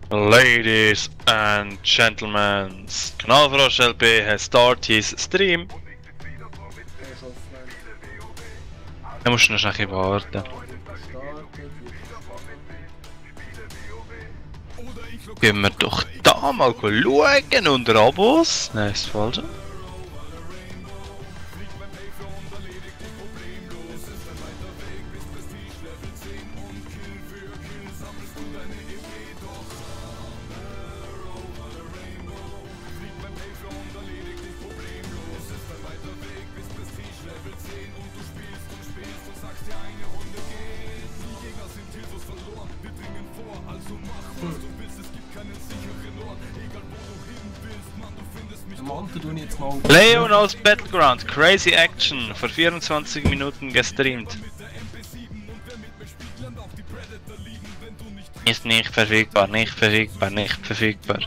Ladies and gentlemen, Knallfrosch LP has started his stream. Da musst du noch schnell warten. Gehen wir doch da mal schauen unter Abos. Nein, ist falsch. Leon aus Battleground, Crazy Action, vor 24 Minuten gestreamt. Ist nicht verfügbar, nicht verfügbar, nicht verfügbar.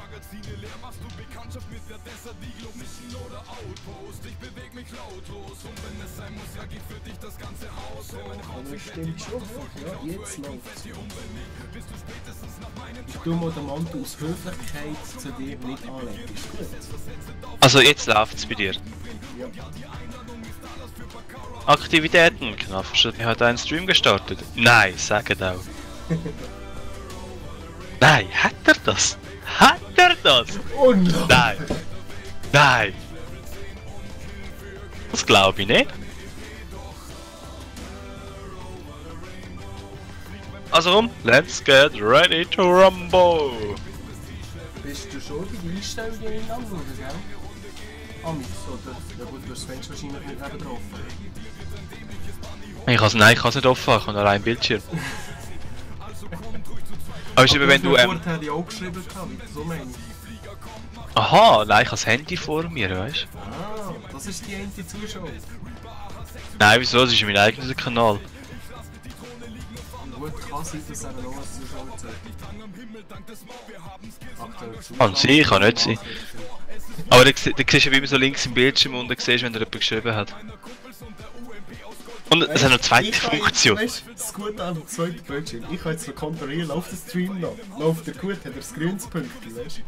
Stimmt schon, ja, jetzt läuft's. Ich tue mal den Mantel aus Höflichkeit zu dir nicht anlegen, ist gut? Also jetzt läuft's bei dir. Ja. Aktivitäten, Knafsch hat einen Stream gestartet. Nein, sagt auch. Nein, hat er das? Hat er das? Oh nein! Nein! Nein! Das glaube ich nicht. Also komm, let's get ready to rumble! Bist du schon bei den Einstellungen am Anschauen, gell? Amix, oder? Ja gut, du hast Svench wahrscheinlich nicht neben drauf. Nein, ich kann es nicht offen, ich habe nur einen Bildschirm. Aber ist eben, wenn du Vorher hätte ich auch geschrieben, so meine ich. Aha, nein, ich habe das Handy vor mir, weißt du? Ah, das ist die eine Zuschauer. Nein, wieso? Das ist mein eigener Kanal. Gut, kann sein, dass er noch was Zuschauer zeigt. Kann sein, kann nicht sein. Aber da siehst du immer so links im Bildschirm und dann siehst du, wenn er jemand geschrieben hat. Und es hat noch eine zweite Funktion. Weißt du, das Gute an dem zweiten Bildschirm, ich kann jetzt noch kontrollieren, läuft der Stream noch? Läuft er gut? Hat er das grünes Pünktchen, weißt du?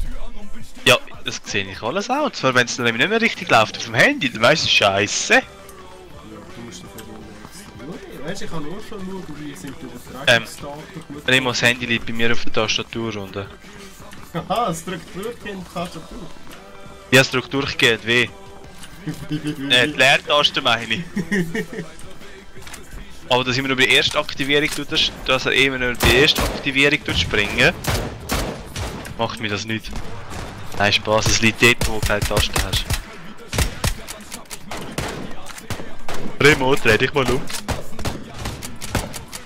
Ja, das sehe ich alles auch. Und zwar, wenn es dann nicht mehr richtig läuft auf dem Handy, dann weißt du, Scheiße. Ja, du musst dafür immer weißt du, ich kann nur schon schauen, wie sind die Übertragungsdaten gut. Remo, das Handy liegt bei mir auf der Tastatur runter. Haha, es drückt durch in die Tastatur. Ja, es drückt durchgehend weh. Die Leertaste meine ich. Aber dass immer nur bei der ersten Aktivierung tut, dass er immer nur bei der ersten Aktivierung springen, macht mir das nicht. Nein, Spaß, es liegt dort, wo du keine Taste hast. Remo, dreh dich mal um.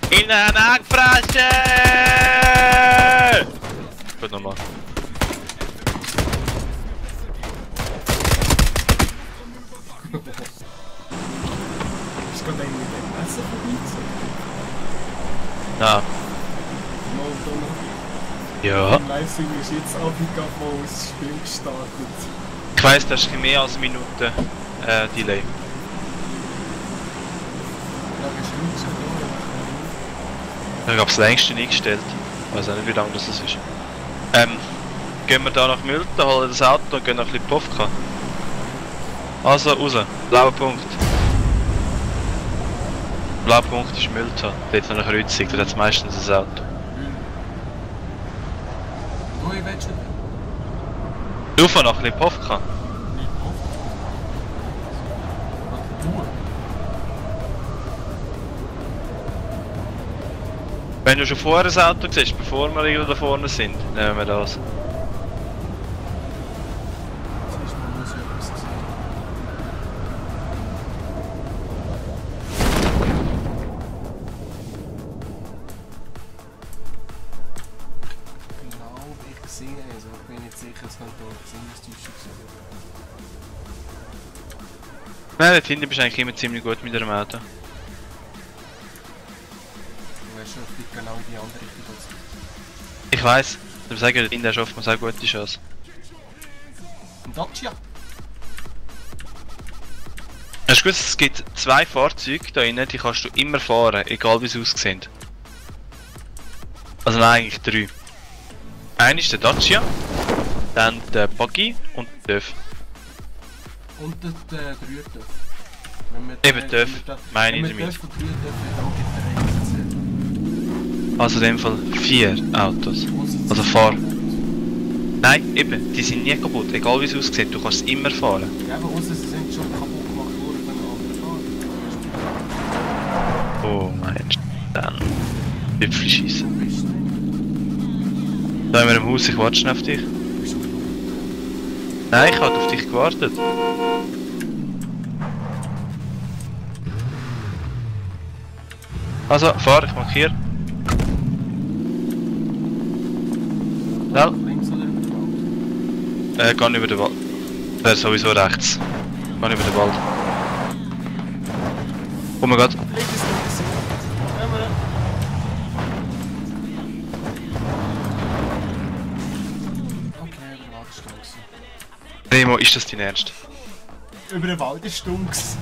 In den Angefressen! Gut, nochmal. Ist gerade einer mit dem Messer vorbeigezogen? Ja. Ja. Im Livestream ist jetzt abgegangen, wo das Spiel gestartet. Ich weiss, das ist ein mehr als eine Minute Delay. Ich habe das längste eingestellt. Ich weiß auch nicht, wie lange das ist. Gehen wir da nach Mülten, holen das Auto und gehen noch ein bisschen Pofka. Also raus, blauer Punkt. Blauer Punkt ist Mülten. Dort noch eine Kreuzung, da hat es meistens ein Auto. Wo ich willst Du noch ein bisschen Pofka. Wenn du schon vorher ein Auto siehst, bevor wir irgendwo da vorne sind, nehmen wir das. Also ich bin nicht sicher, es könnte auch Sinnestäuschung sein. Nein, dort hinten bist du eigentlich immer ziemlich gut mit dem Auto. Du hast schon genau die andere Richtung als Ich weiss, ich sage, dort hinten hast du oftmals auch gute Chance. ein Dacia! Hast du gewusst, es gibt zwei Fahrzeuge da drinnen, die kannst du immer fahren, egal wie sie aussehen. Also nein, eigentlich drei. Einer ist der Dacia, dann der Buggy und der TÜV. Und der Rührtöff. Eben TÜV, meine ich damit. Wenn wir TÜV und Rührtöff haben, gibt Also in dem Fall 4 Autos. es Also fahr. Nein, eben, die sind nie kaputt, egal wie es aussieht, du kannst es immer fahren. Ja, aber außer sie sind schon kaputt gemacht worden von anderen Fahrern. Oh meinst du, dann Hüpfel schiessen. Wo bist du denn? Da haben wir im Haus, ich warte schon auf dich. Bist du da? Nein, ich habe auf dich gewartet. Also, fahr, ich markiere. Schnell. Links oder über den Wald? Geh über den Wald. Wäre sowieso rechts. Geh über den Wald. Oh mein Gott. Links ist nicht gesehen. Kommen wir. Okay, über den Wald ist stumm gewesen. Remo, ist das dein Ernst? Über den Wald ist stumm gewesen.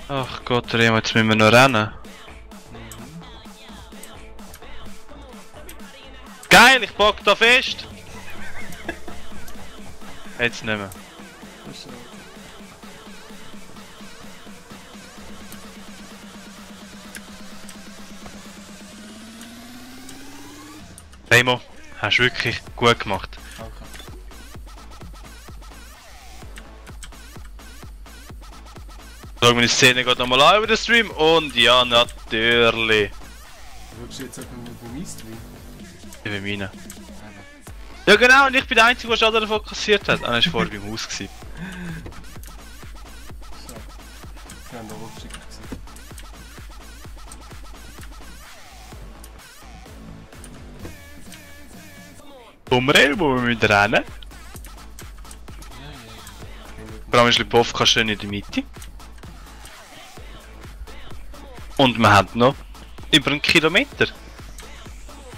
Ach Gott, Remo, jetzt müssen wir noch rennen. Geil, ich pack da fest! Jetzt nicht mehr. Remo, hast du wirklich gut gemacht. Danke. Schau mir die Szene gerade nochmal an über den Stream und ja, natürlich. Schaust du jetzt etwa mit dem Stream? Über meine. Ja genau, und ich bin der Einzige, der Schaden davon kassiert hat. Ah, er war vorher beim Haus. So. Wir haben da lustig gesehen. Umreden, wo wir müssen rennen. Ja. Vor allem ist Lipovka schön in der Mitte. Und wir haben noch über einen Kilometer.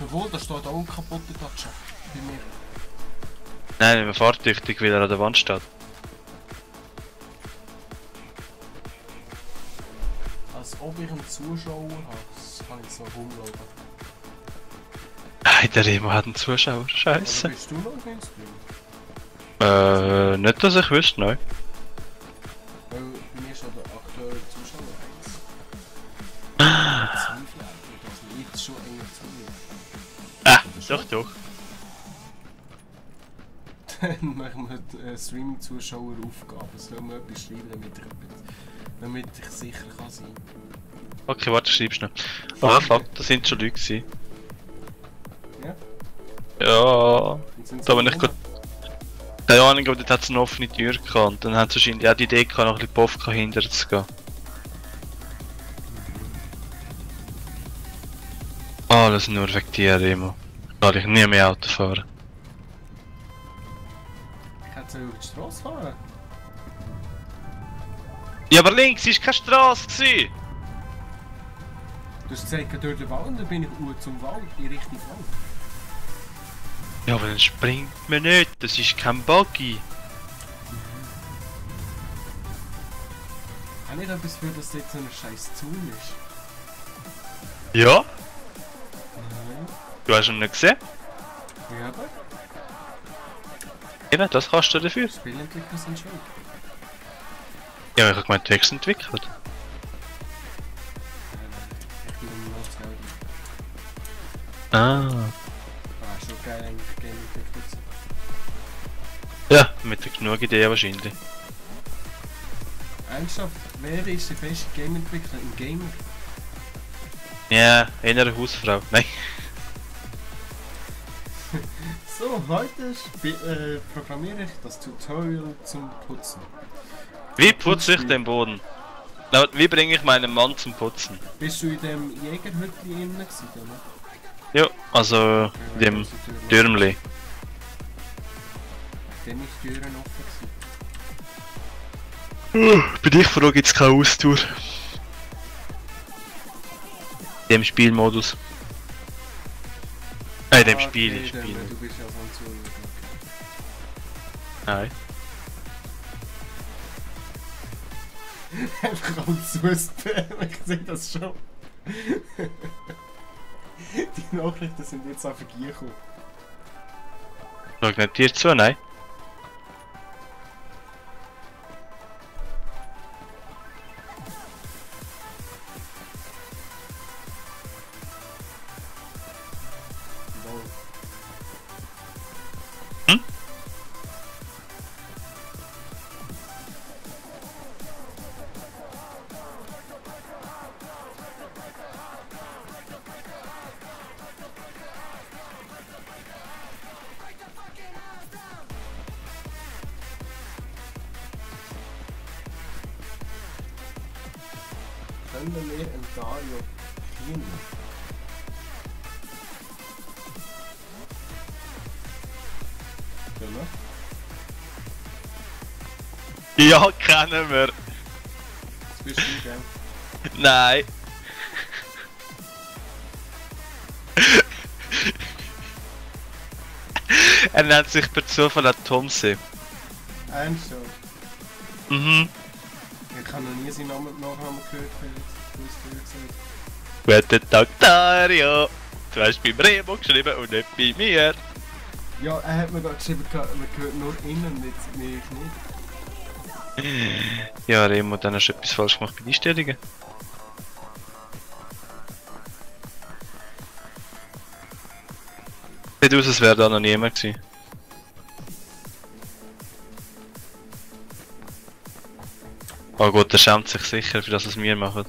Jawohl, da steht auch ein kaputter Dacia bei mir. Nein, wir fahrtüchtig, weil er an der Wand steht. Als ob ich einen Zuschauer habe, das kann ich so rumlaufen. Nein, der Remo hat einen Zuschauer, Oder scheiße. bist du noch im Stream? Nicht, dass ich wüsste, nein. Weil bei mir ist ja der aktuelle Zuschauer 1. Zweifel eigentlich, dass ich jetzt schon enger zu Doch, doch. Dann machen wir die Streaming-Zuschauer-Aufgabe. Soll man etwas schreiben, damit ich sicher kann sein. Okay, warte, schreib's noch. Ah, fuck, das sind schon Leute gewesen. Ja? Ja. Und sind sie Da bin ich rum? gerade. Keine Ahnung, aber dort hat es eine offene Tür gehabt. Und dann haben sie wahrscheinlich auch die Idee gehabt, noch ein bisschen Povka hinterher zu gehen. Alles nur wegen dir, Remo. Kann ich nie mehr Auto fahren. Ich hätte über die Straße fahren. Ja, aber links war keine Straße gewesen. Du hast gesagt, durch den Wald, dann bin ich zum Wald, in Richtung Wald. Ja, aber dann springt man nicht. Das ist kein Buggy. Auch nicht etwas für, dass das jetzt so ein scheiß Zaun ist. Ja? Nein. Du hast ihn nicht gesehen? Ja, aber Eben, das kannst du dafür. Spielentwickler sind schuld. Ja, ich habe gemeint, du hast es entwickelt. Ich bin noch zu Geld. Ah. Ah, schon geil eigentlich Game-Entwickler zu sein. Ja, mit genug Ideen wahrscheinlich. Ernsthaft, wer ist der beste Game-Entwickler im Gamer? Ja, eher eine Hausfrau. Nein. So, heute programmiere ich das Tutorial zum Putzen. Wie putze ich den Boden? Wie bringe ich meinen Mann zum Putzen? Bist du in dem Jägerhütli innen gewesen, oder? Ja, also in dem Türmli. Dann ist die Türen offen gewesen. Bei dich frage gibt es keine Austour. In dem Spielmodus. In dem Spiel, okay, im Spiel. Du bist ja so ein Zuhörer. Nein. Einfach als Zuspam, ich sehe das schon. Die Nachrichten sind jetzt auf die gekommen. Schau nicht dir zu, nein. Wow. Hm? Können wir einen Dario cleanen? Können wir? Ja, kennen wir. Das bist du, gell? Nein. Er nennt sich per Zufall auch Tomsee. Ernsthaft? Mhm. Ich habe noch nie seinen Nachnamen gehört, wie es früher gesagt. Guten Tag, Dario. Du hast beim Remo geschrieben und nicht bei mir. Ja, er hat mir gerade geschrieben, man hört nur innen, nicht mich nicht. Ja, Remo, dann hast du etwas falsch gemacht bei den Einstellungen. Sieht aus, als wäre da noch niemand gewesen. Oh gut, der schämt sich sicher für das, was wir machen.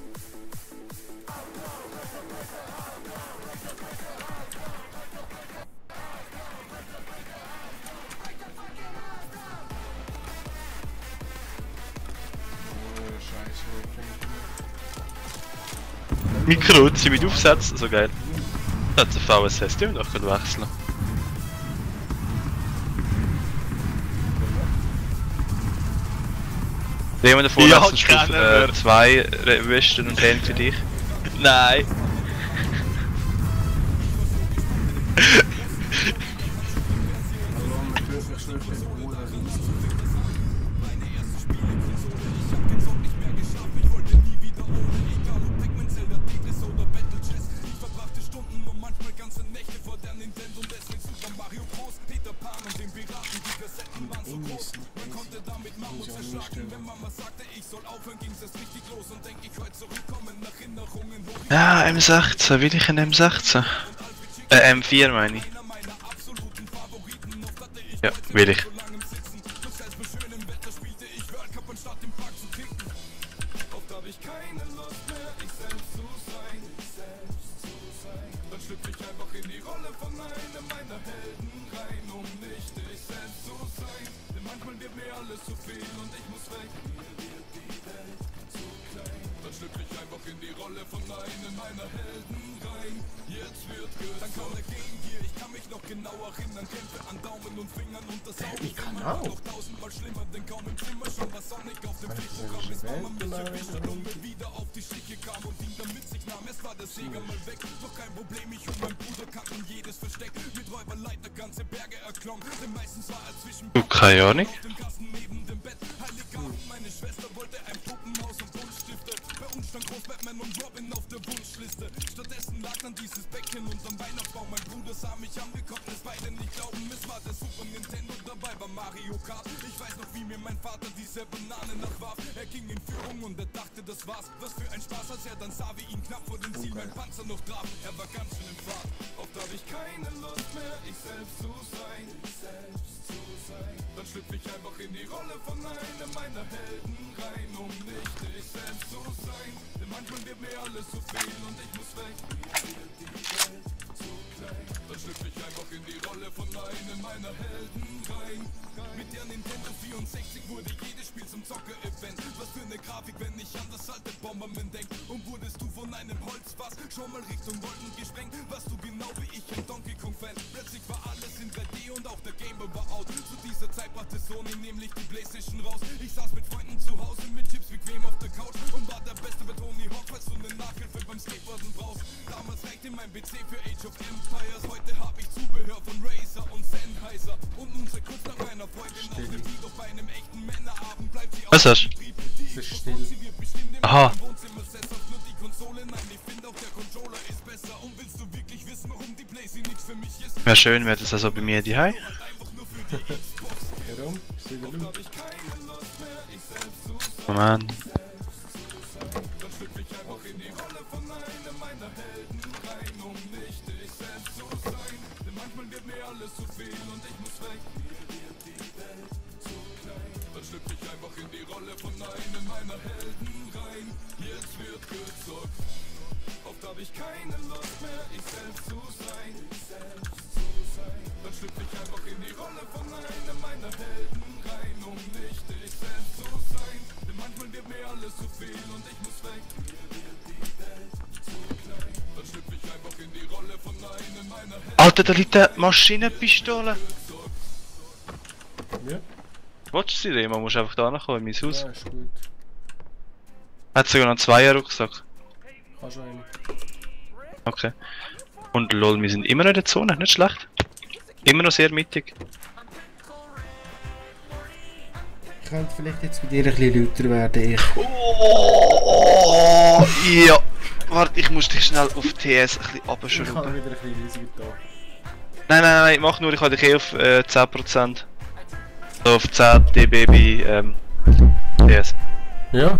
Oh, Scheiße, Mikro mit aufsetzen, so geil. Das hat der VSS, die wir noch wechseln. Jemand davor Ja, wechselst du auf kennen wir. 2 Westen und Helm für dich? Nein. Hallo, wir dürfen schon den Bruder riesen. Ja, M16, will ich einen M16? M4 meine ich. Ja, will ich. Ich kann auch. Du, keine Ahnung. Was hast du? Es ist still. Aha. Wäre schön, wäre das also bei mir daheim. Warum? Ist wieder laut? Moment. Alter, da liegt eine Maschinenpistole! Ja? Willst du sie, Remo? Musst einfach da kommen in mein Haus. Ja, ist gut. Hat sogar noch einen Zweier-Rucksack. Kannst du einen. Okay. Und lol, wir sind immer noch in der Zone, nicht schlecht. Immer noch sehr mittig. Ich könnte vielleicht jetzt bei dir ein bisschen lauter werden, ich. Oh, ja! Warte, ich muss dich schnell auf TS ein bisschen Ich abschrauben. habe wieder ein bisschen riesig da. Nein, mach nur, ich habe dich eh auf 10%. So auf 10 dB bei TS. Ja?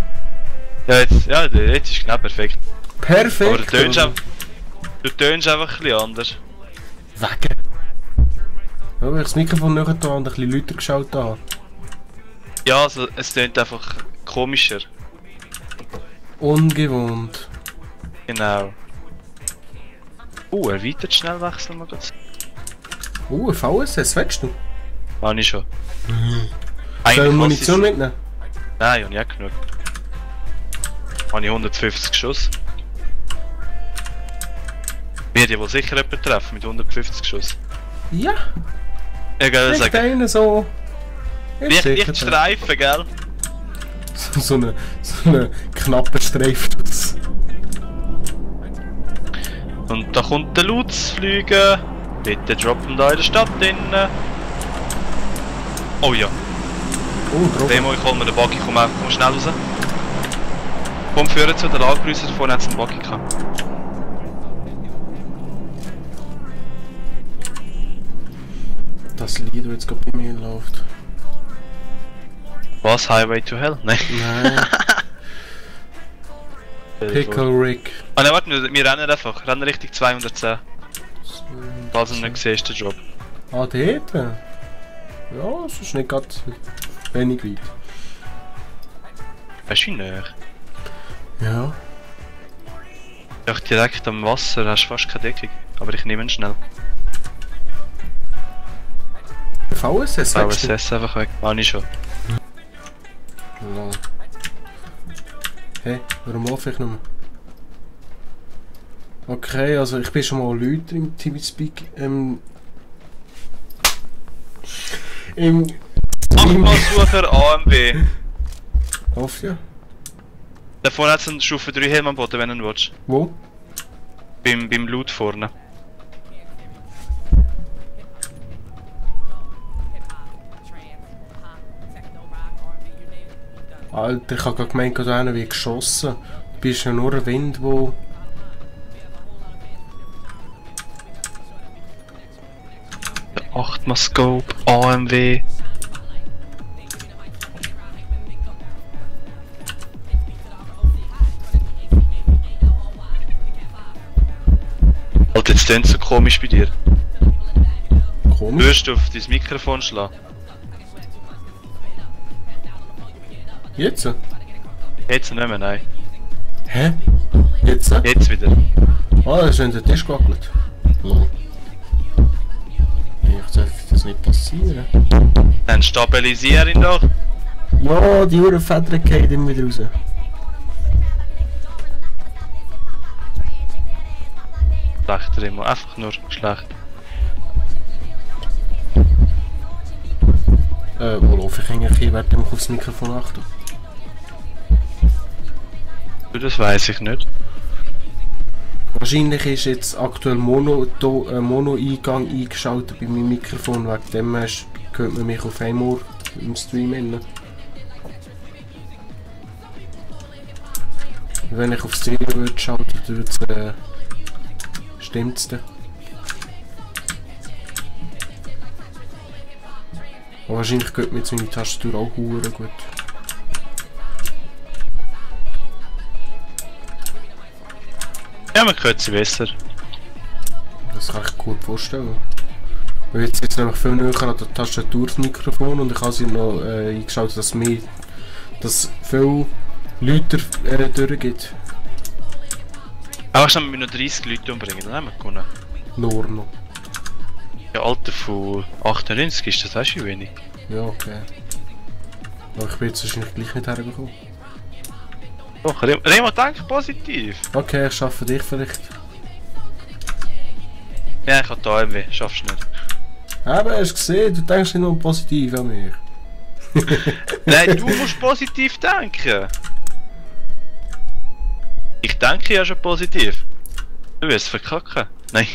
Ja, jetzt ist genau perfekt. Perfekt! Aber du tönst einfach ein bisschen anders. Wegen? Ja, weil ich das Mikrofon nachher da und ein bisschen lauter geschaut habe. Ja, also es tönt einfach komischer. Ungewohnt. Genau. Erweitert schnell wechseln wir das. Ein VSS, willst du? Habe ich schon. Soll ich muss Munition ich- mitnehmen? Nein, ich habe nicht genug. Habe ich 150 Schuss. Wird ja wohl sicher jemanden treffen mit 150 Schuss. Ja! Egal, Nicht sagen. einen so. Ist sicher Nicht Streifen, gell? so eine knappe Streifschuss. Und da kommt der Lutz fliegen. Bitte droppen da in der Stadt innen. Oh ja, Oh, drauf. Demo, ich hol mir den Buggy, komm schnell raus. Komm führen zu der Lagergrüße, vorne hat es einen Buggy gehabt. Das Lied, das jetzt gerade bei mir läuft. Was? Highway to Hell? Nein. Nein. Pickle Rick. Ah ne, warte, wir rennen einfach. Rennen Richtung 210. Falls du nicht siehst, den Job. Ah, dort? Ja, es ist nicht gerade wenig weit. Weißt du wie näher? Ja. Ja, direkt am Wasser hast du fast keine Deckung. Aber ich nehme ihn schnell. VSS, weißt du? VSS einfach weg. Ah, nicht schon. Lol. Hey, warum laufe ich nicht mehr? Okay, also ich bin schon mal lauter im Teamspeak. Achtmalsucher AMW. Auf ja. Da vorne hat es einen Stufe 3 Helm am Boden, wenn du ihn willst. Wo? Beim Loot vorne. Alter, ich hab grad gemeint, da einer wie geschossen. Du bist ja nur ein Wind, wo... Der 8x Scope AMW. Alter, jetzt klingt so komisch bei dir. Du Komisch. wirst auf dein Mikrofon schlagen. Jetzt? Jetzt nicht mehr, nein. Hä? Jetzt? Jetzt wieder. Ah, da ist in den Tisch gewackelt. Lol. Ich darf das nicht passieren. Dann stabilisier ihn doch. Ja, die Uhrenfedern gehen immer wieder raus. Schlechter immer, einfach nur schlecht. Wo laufe ich eigentlich hin, während ich aufs Mikrofon achte? Du, das weiß ich nicht. Wahrscheinlich ist jetzt aktuell Mono-Eingang eingeschaltet bei meinem Mikrofon, wegen dem hört man mich auf einem Ohr im Stream innen. Wenn ich auf Stream würde schalten, dann stimmt's dann. Aber wahrscheinlich geht mir jetzt meine Tastatur auch verdammt gut. Ja, man hört sie besser. Das kann ich gut vorstellen. Weil jetzt ist es nämlich viel näher an der Tastatur das Mikrofon und ich habe sie noch eingeschaltet, dass viel Leute durchgeht. Aber ich mit noch 30 Leute umbringen, dann haben wir gewonnen. Nur noch. Ja, Alter von 98 ist das auch schon wenig. Ja, okay. Aber ich bin jetzt wahrscheinlich gleich nicht hergekommen. Doch, Remo, denk positiv. Okay, ich schaffe dich vielleicht. Ja, ich habe da AMW, schaffst du nicht. Aber hast du gesehen, du denkst nicht nur positiv an mich. Nein, du musst positiv denken. Ich denke ja schon positiv. Du wirst verkacken. Nein.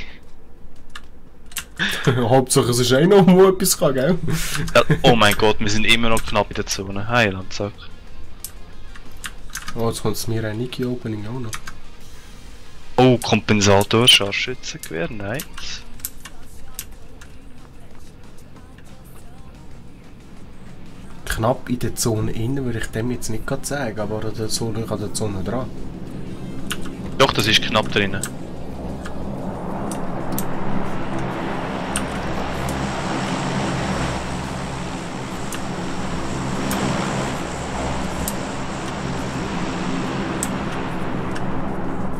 Hauptsache es ist eh noch wo etwas kann, gell? Ja, oh mein Gott, wir sind immer noch knapp in der Zone. Heiland, sag. Oh, jetzt kommt es mir ein Niki-Opening auch noch. Oh, Kompensator, Scharfschützengewehr, nice. Knapp in der Zone innen würde ich dem jetzt nicht gerade sagen, aber an der Zone dran. Doch, das ist knapp drinnen.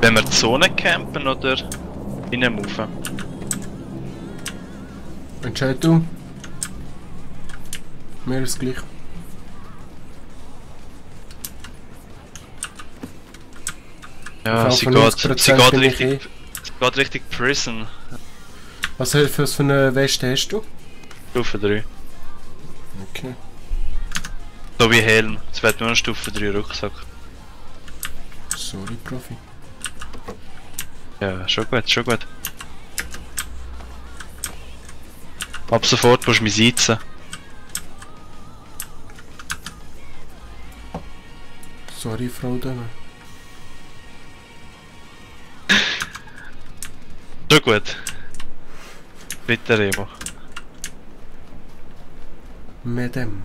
Wenn wir die Zone campen oder reinmoven? Entscheid du. Mir ist gleich. Ja, sie geht richtig Prison. Was für eine Weste hast du? Stufe 3. Okay. So wie Helm. Es wird nur ein Stufe 3 Rucksack. Sorry, Profi. Ja, schon gut, schon gut. Ab sofort musst du mich sitzen. Sorry, Frau Dömer. Schon gut. Bitte, Remo. Madame.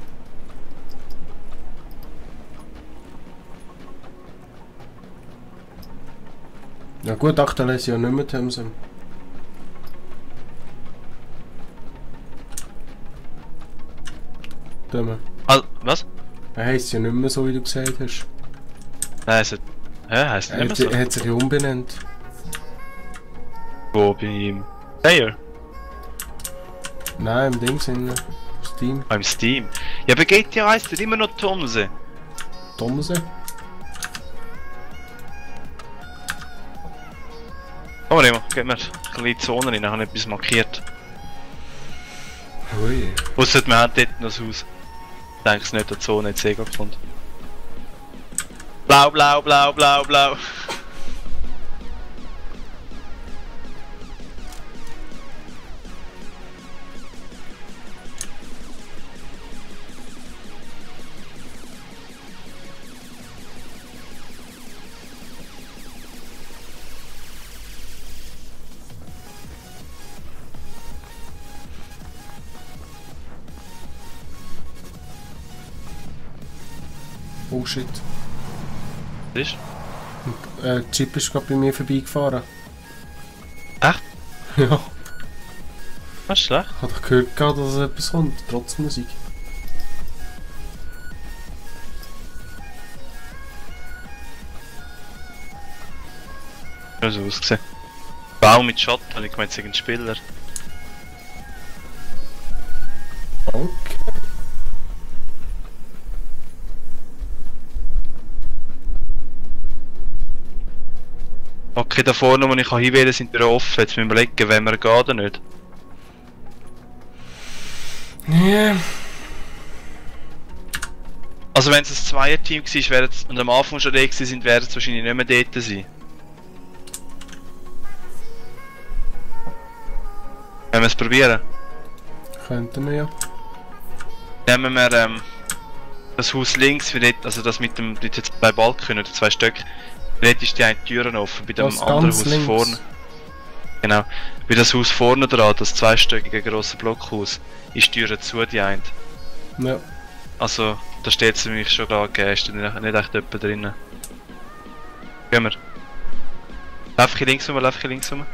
Ja gut, aktuell ist ja nicht mehr Themsen. Dömer. Was? Er heisst ja nicht mehr so, wie du gesagt hast. Nein, es hat... Hä? Heisst nicht mehr so? Er hat sich ja umbenannt. Wo? Beim Player? Nein, im Ding Sinne. Steam. Beim Steam? Ja, aber GTA heisst immer noch Thomse. Thomse? Komm mal, Remo, gib mir ein bisschen Zone rein, ich habe etwas markiert. Ui. Ausser wir haben dort noch das Haus. Ich denke es nicht, dass die Zone jetzt eh kommt. Blau, blau, blau, blau, blau. Oh shit. Was ist? Chip ist gerade bei mir vorbeigefahren. Echt? Ja. Das ist schlecht. Ich habe doch gehört, dass etwas kommt, trotz Musik. Ja, so ausgesehen. Baum mit Schatten, habe ich gemeint, es ist ein Spieler. Okay. Okay, da vorne, wo ich hinwählen kann, sind Türen offen. Jetzt müssen wir überlegen, wenn wir gehen oder nicht. Ja. Also wenn es ein Zweierteam war und am Anfang schon da sind, werden es wahrscheinlich nicht mehr dort sein. Wenn wir es probieren. Könnten wir ja. Nehmen wir das Haus links, wie dort, also das mit dem, dort jetzt 2 Balken oder 2 Stück. Dort ist die eine Tür offen, bei dem Das anderen ganz Haus links. vorne. Genau. Bei das Haus vorne dran, das 2-stöckige grosse Blockhaus, ist die Tür zu, die eine. Ja. Also, da steht es nämlich schon gerade gegeben, ist nicht echt jemand drinnen. Gehen wir. Lauf ich links rum, lauf ich links rum.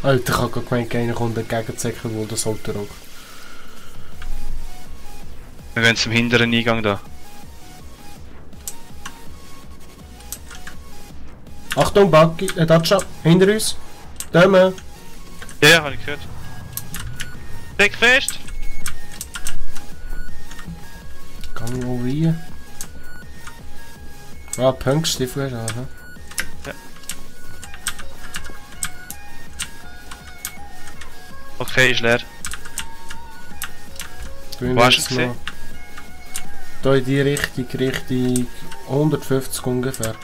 Alter, ich hab gerade gemeint, einer kommt entgegenzusäckeln, wo das Auto rockt. Wir gehen zum hinteren Eingang da. Achtung, Buggy, Dacia, hinter uns. Dämme. Ja, ja, hab ich gehört. Steck fest! Gang wo wie? Ah, Punkstiefel hast du, aha. Ja. Okay, ist leer. Wo hast du ihn gesehen? Da in die Richtung 150 ungefähr.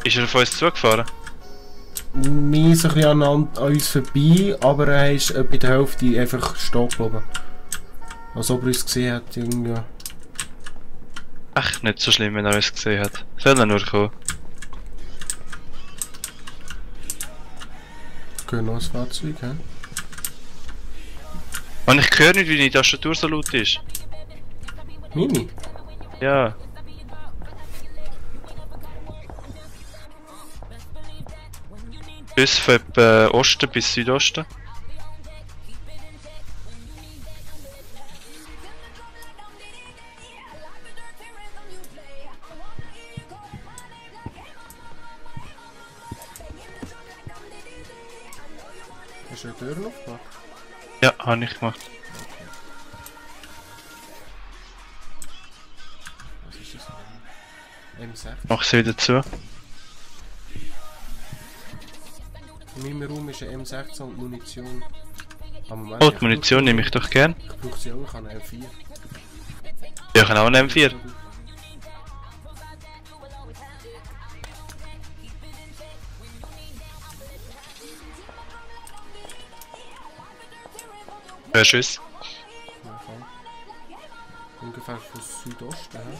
Ist er auf uns zugefahren? Mir so ein bisschen an uns vorbei, aber er ist bei der Hälfte einfach stehen geblieben. Als ob er uns gesehen hat, irgendwie. Ach, nicht so schlimm, wenn er uns gesehen hat. Soll er nur kommen. Genau, das Fahrzeug, hä? Und ich höre nicht, wie die Tastatur so laut ist. Mimi? Ja. Bis von etwa Osten bis Südosten. Hast du eine Tür aufgemacht? Ja, habe ich gemacht. Was ist das? M6? Mach sie wieder zu. In meinem Raum ist eine M16 und Munition. Aber Moment, Oh, die Munition nehme ich doch gern. Ich brauche sie auch, ich habe eine M4. Ja, ich kann auch eine M4. Wer Schuss? Ja, voll. Ungefähr von Südosten, hä?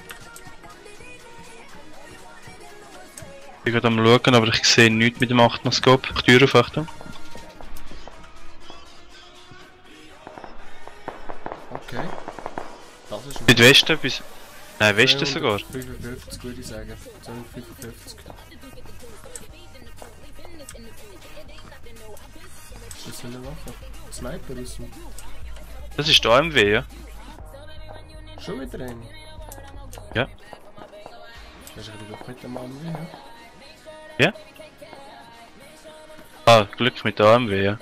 Ich bin gerade am schauen, aber ich sehe nichts mit dem Achtmaskop. Ich Tür auf, Achtung. Okay. Das ist Mit Westen bis... Nein, Westen sogar. 55 würde ich sagen. 255. Ist das eine Waffe? Sniper ist ein... Das ist der AMW, ja? Schon wieder ein? Ja. Das ist ein Glück mit dem Mann, ja? Ja? Ah, Glück mit der AMW, ja.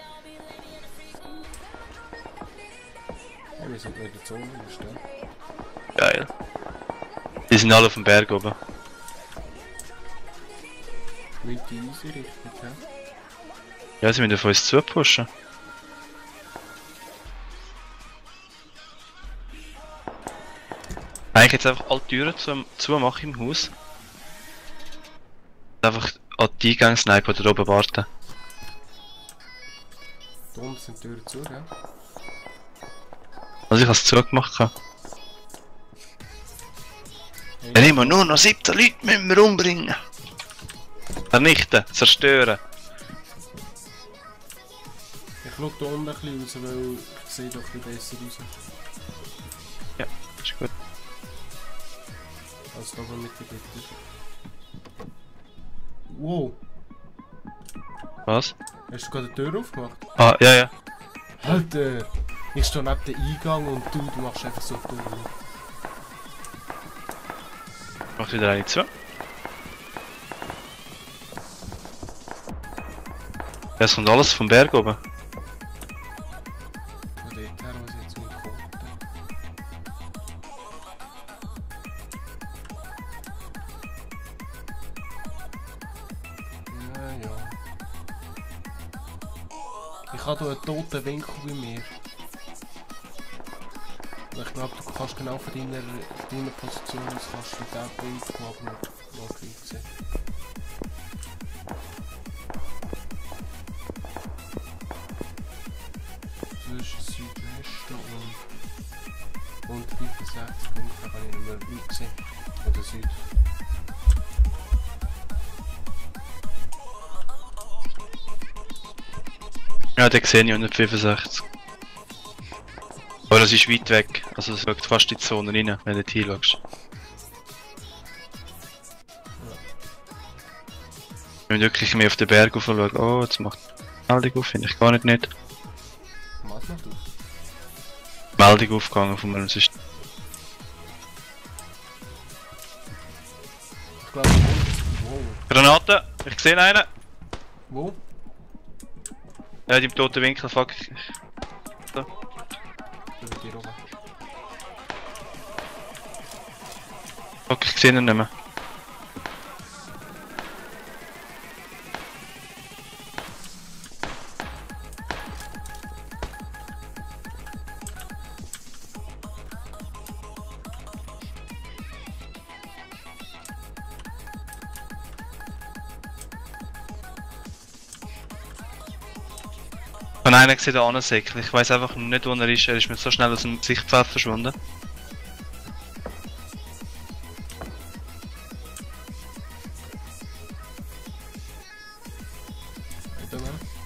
Ja, wir sind in der Zone, stehen. Geil. Die sind alle auf dem Berg oben. Mit die easy richtig, ja? Ja, sie müssen auf uns zupushen. Eigentlich jetzt einfach alle Türen zu machen im Haus. Einfach an die Eingangssniper da oben warten. Da unten sind die Türen zu, ja? Also ich habe es zugemacht. Dann immer nur noch 17 Leute müssen wir umbringen. Vernichten, zerstören. Ich schaue da unten ein bisschen raus, weil ich sehe doch ein bisschen besser raus. Ja, ist gut. Als da oben mit den Gitter. Wow! Was? Hast du gerade die Tür aufgemacht? Ah, ja, ja. Alter! Ich stehe neben dem Eingang und du machst einfach so die Tür auf. Macht wieder eine zu. Ja, es kommt alles vom Berg oben. Von dort her, was ich jetzt mitkomme. Ja, ja. Ich habe hier einen toten Winkel bei mir. Ich glaube, du kannst genau von deiner Position aus kannst du den Winkel noch sehen. Zwischen Südwesten und Und 65 Punkte habe ich nicht mehr weit gesehen. Oder Süd. Ja, den sehe ich 165. Aber das ist weit weg, also es wirkt fast in die Zone rein, wenn du dort hinschaust. Wenn wir wirklich mehr auf den Berg rauf schauen, oh, jetzt macht die Meldung auf, finde ich gar nicht. Was macht du? Meldung aufgegangen von meinem System. Ich glaube, wo? Granate! Ich sehe einen! Wo? Ja, im toten Winkel, fuck. So. Über dir oben. Fuck, ich sehe ihn nicht mehr. Ich habe einen gesehen, der ansäckelt. Ich weiß einfach nicht, wo er ist. Er ist mir so schnell aus dem Sichtfeld verschwunden.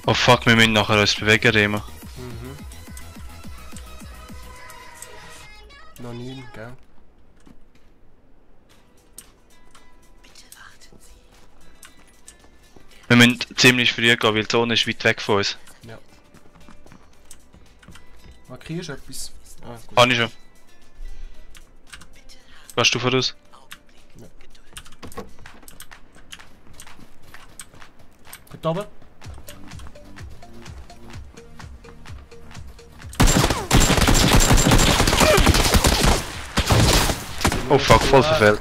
Oh fuck, wir müssen nachher uns bewegen, Remo. Mhm. Noch 9, gell? Wir müssen ziemlich früh gehen, weil die Zone ist weit weg von uns. Ja. Markierst du etwas? Ah, gut. Kann ich schon. Gehst du voraus? Ja. Dort oben? Oh fuck, voll verfehlt.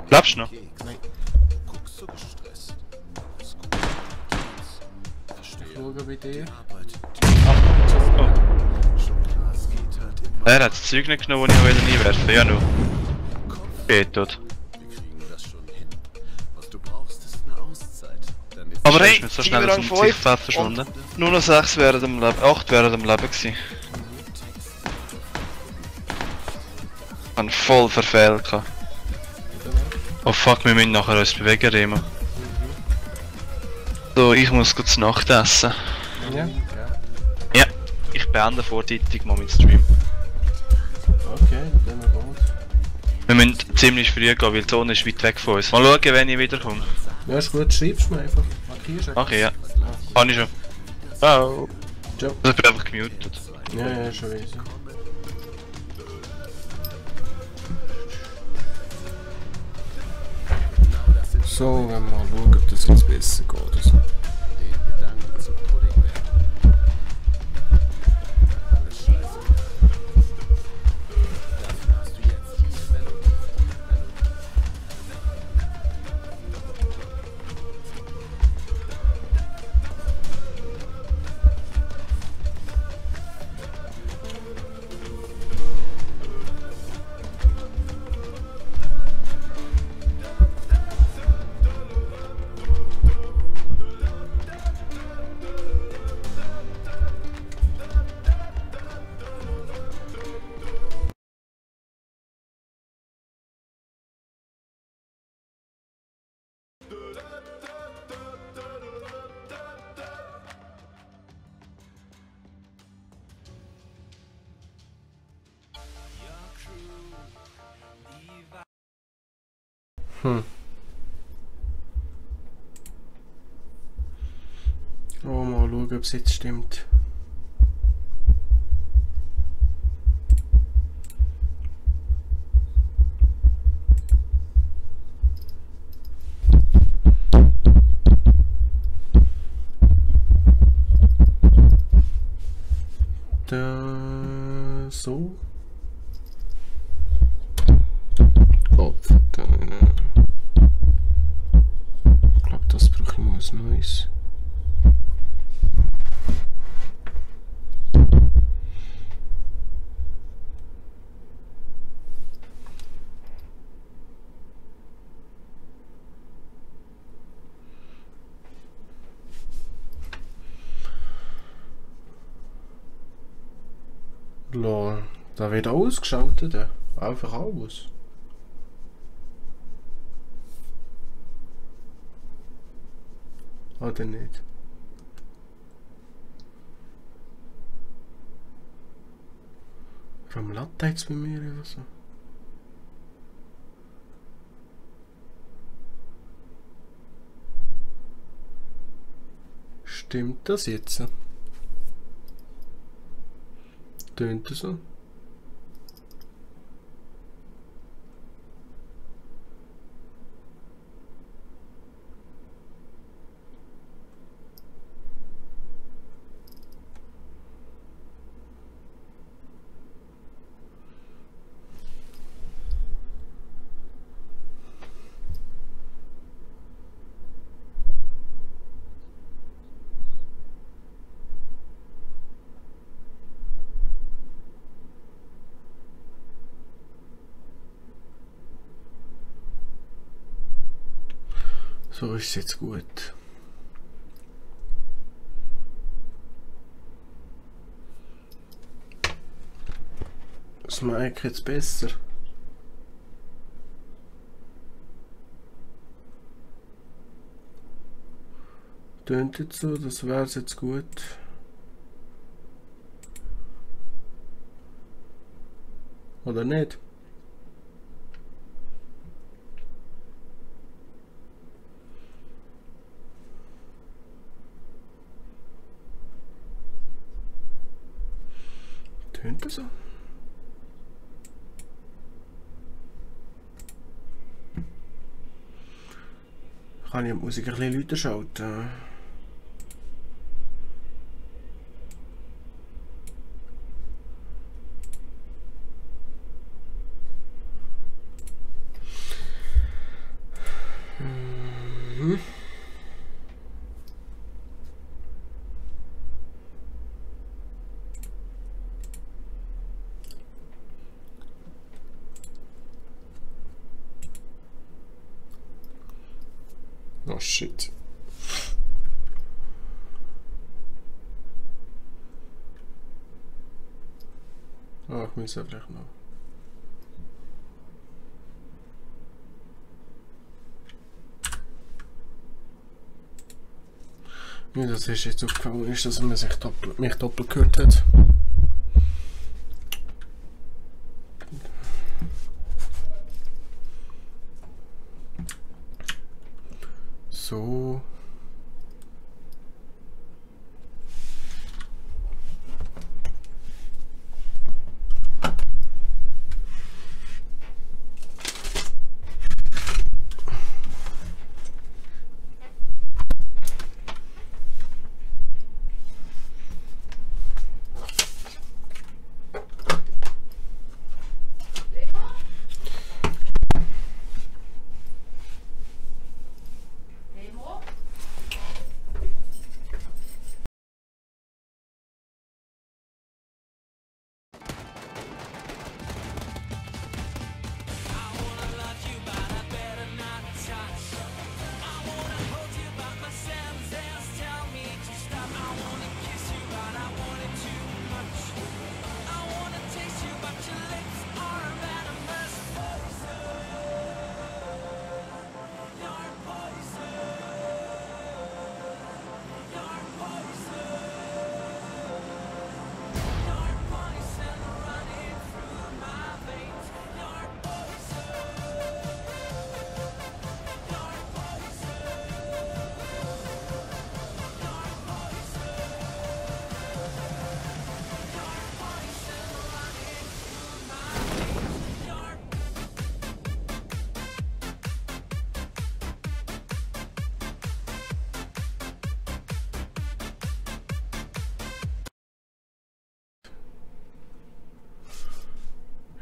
Bleibst du noch? Nein. Guckst so gestresst. Ich schaue bei dir. Oh. Schon klar, es geht halt immer. Er hat das Zeug nicht genommen, das ich wieder einwerfen. Ja, nur. Geht dort. Wir kriegen das schon hin. Was du brauchst, ist eine Auszeit. Dann ist Aber es hey, ist mir so schnell aus dem Sichtfeld verschwunden. Nur noch 6 wären am Leben, 8 wären am Leben gewesen. Ich hab voll verfehlt. gehabt. Oh fuck, wir müssen nachher uns bewegen, Remo. So, ich muss kurz Nacht essen. Ja? Ja, ich beende vorzeitig mal meinen Stream. Okay, dann wir gut. Wir müssen ziemlich früh gehen, weil die Zone ist weit weg von uns. Mal schauen, wenn ich wiederkomme. Ja, ist gut, schreibst du mir einfach. Markierst du etwas? Okay, ja. Kann ich schon. Ciao. Ciao. Also, ich bin einfach gemutet. Ja, schon easy. So, wenn wir mal schauen, ob das jetzt besser geht. Also. den Gedanken zu Pudding werden. Alles scheiße. Dafür hast du jetzt diese Melodie. Oh, mal schauen, ob es jetzt stimmt. Da, so. Kopf, da, ich glaube, das brauche ich mal was Neues. Lol. Da wird ausgeschaltet. Einfach alles. Oder nicht? Warum Latex bei mir oder so? Stimmt das jetzt? Tönt das so? So ist es jetzt gut. Das Mic jetzt besser. Tönt jetzt so, das wäre jetzt gut. Oder nicht? Tönt das so? Kann ich die Musik ein bisschen lauter schalten? Oh shit. Ah, ich muss ja vielleicht noch. Mir das ist jetzt aufgefallen ist, dass man sich mich doppelt gehört hat. So.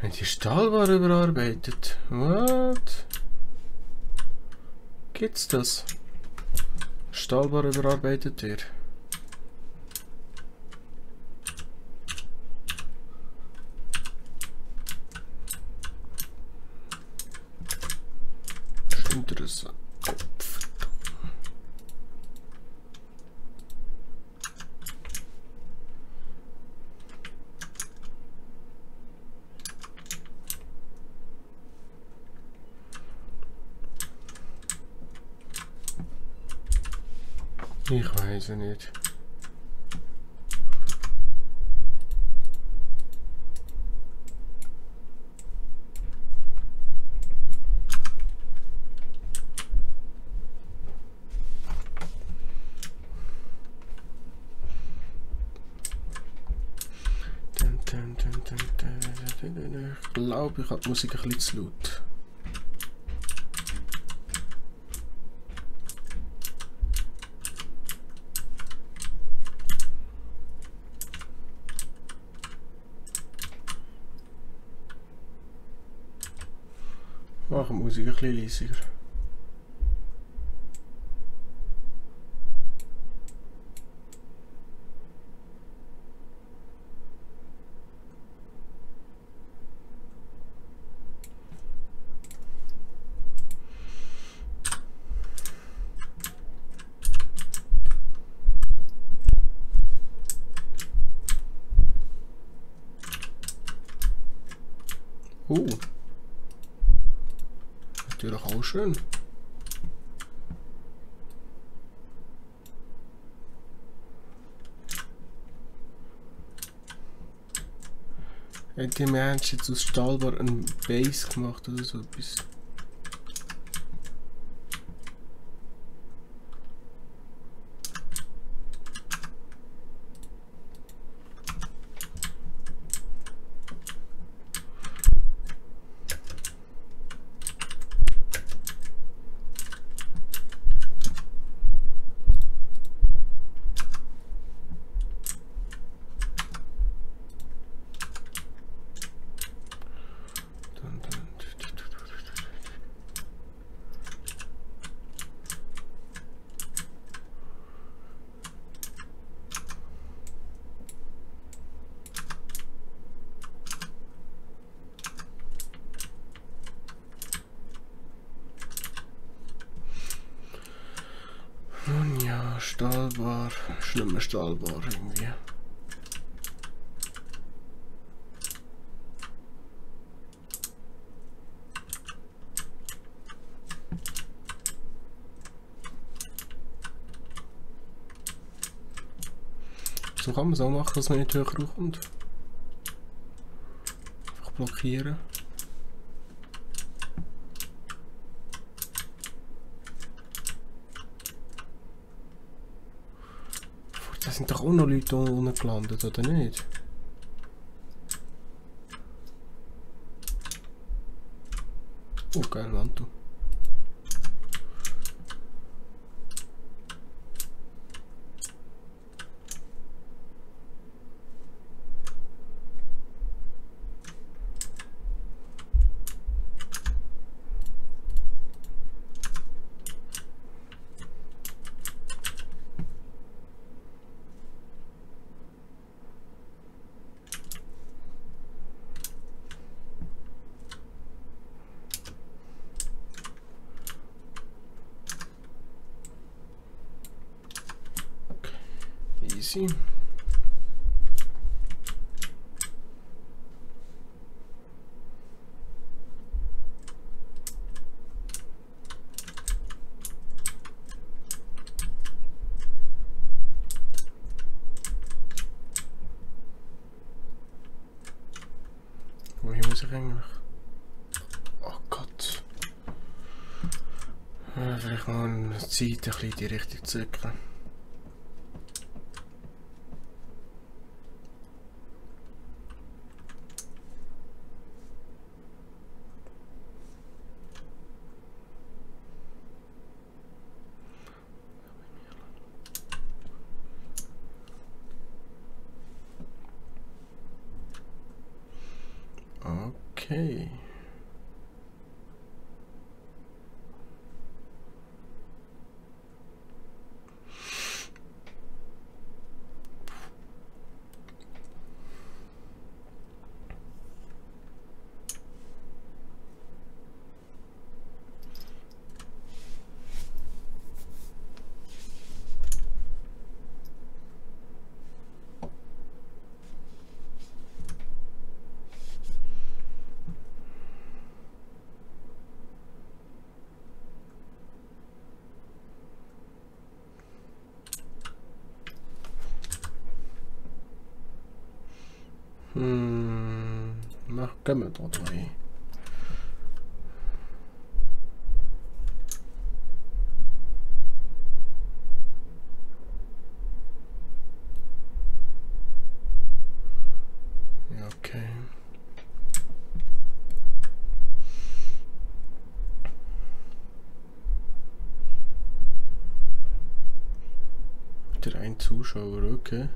Haben die Stahlware überarbeitet? What? Gibt's das? Stahlware überarbeitet ihr? Interessant. Ich weiß es nicht. Ich glaube, ich habe die Musik ein bisschen zu laut. Mach die Musik ein bisschen leiser. Natürlich auch schön. Hat die Mensch jetzt aus Stahlbar ein Base gemacht oder so etwas? Nun ja, Stahlbar, ist nicht mehr Stahlbar irgendwie. So kann man es auch machen, dass man nicht höher kommt. Einfach blockieren. Da sind doch auch noch Leute unten gelandet, oder nicht? Oh, geil, Mantu. Easy. Wohin muss ich eigentlich? Oh Gott. Vielleicht mal eine Zeit ein bisschen in die Richtung zurück. Okay. Na, gehen wir da rein. Ja, okay. Wieder ein Zuschauer, okay.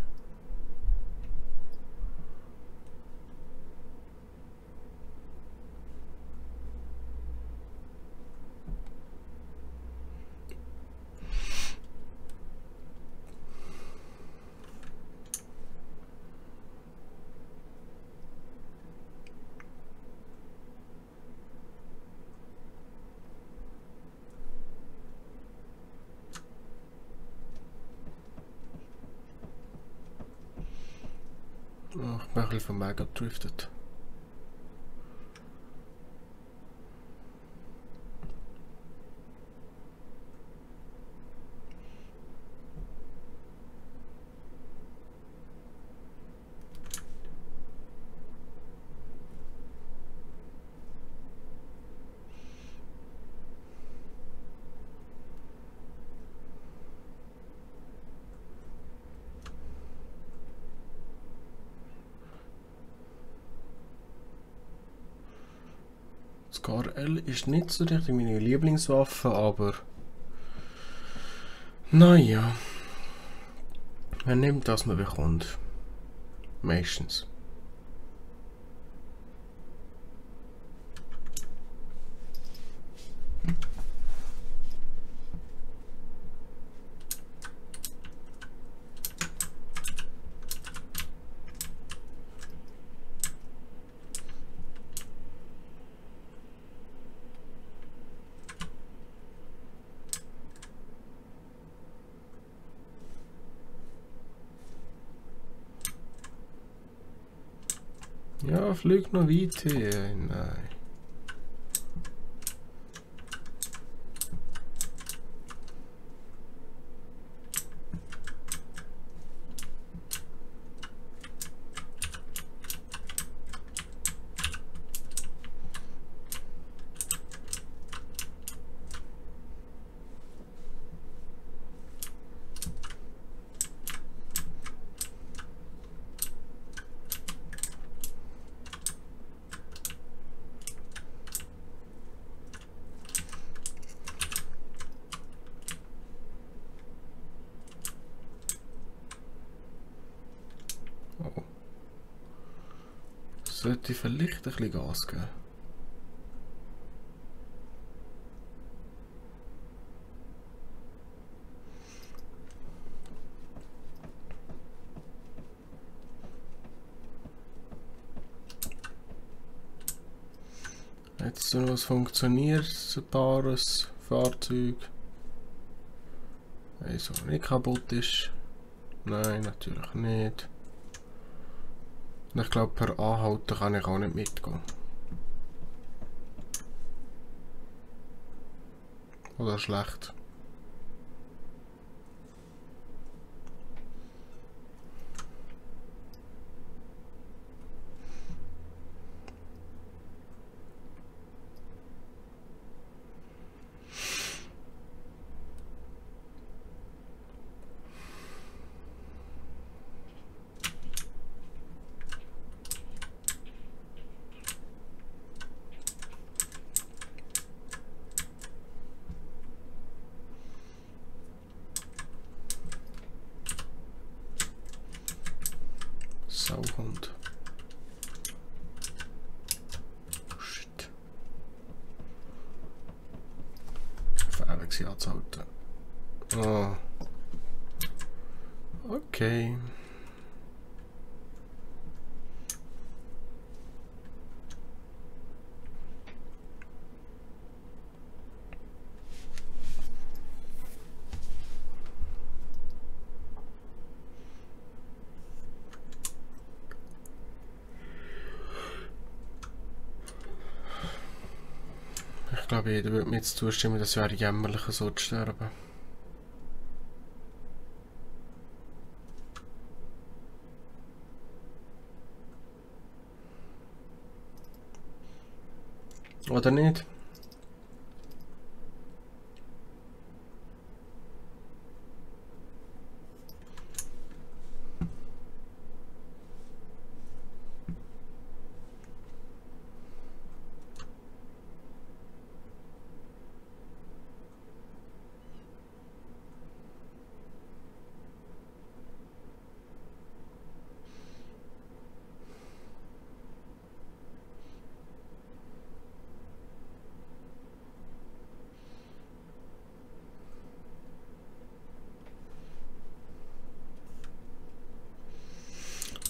Oh, ich bin ein bisschen vom Weg abgedriftet. Scar L ist nicht so richtig meine Lieblingswaffe, aber naja, man nimmt, was man bekommt. Meistens. Ja, flieg noch weiter. Nein. Oh. Sollte ich vielleicht ein bisschen Gas geben? Jetzt so noch ein pares Fahrzeug. Also nicht kaputt ist. Nein, natürlich nicht. Und ich glaube, per Anhalten kann ich auch nicht mitgehen. Oder schlecht. Sauhund. Shit. Fehler gewesen anzuhalten. Oh. Okay. Ich glaube, jeder würde mir jetzt zustimmen, das wäre jämmerlich, so zu sterben. Oder nicht?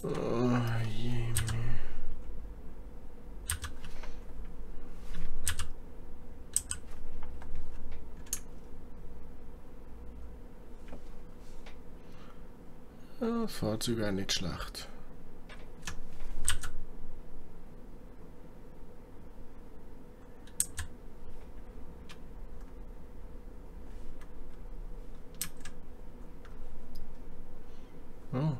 Oh, je. Das Fahrzeug wäre nicht schlecht. Oh.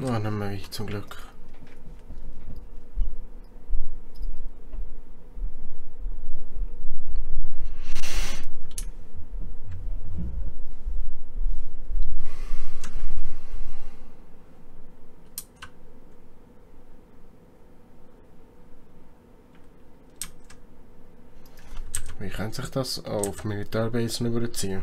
Oh, dann mache ich zum Glück. Wie kann sich das auf Militärbasen überziehen?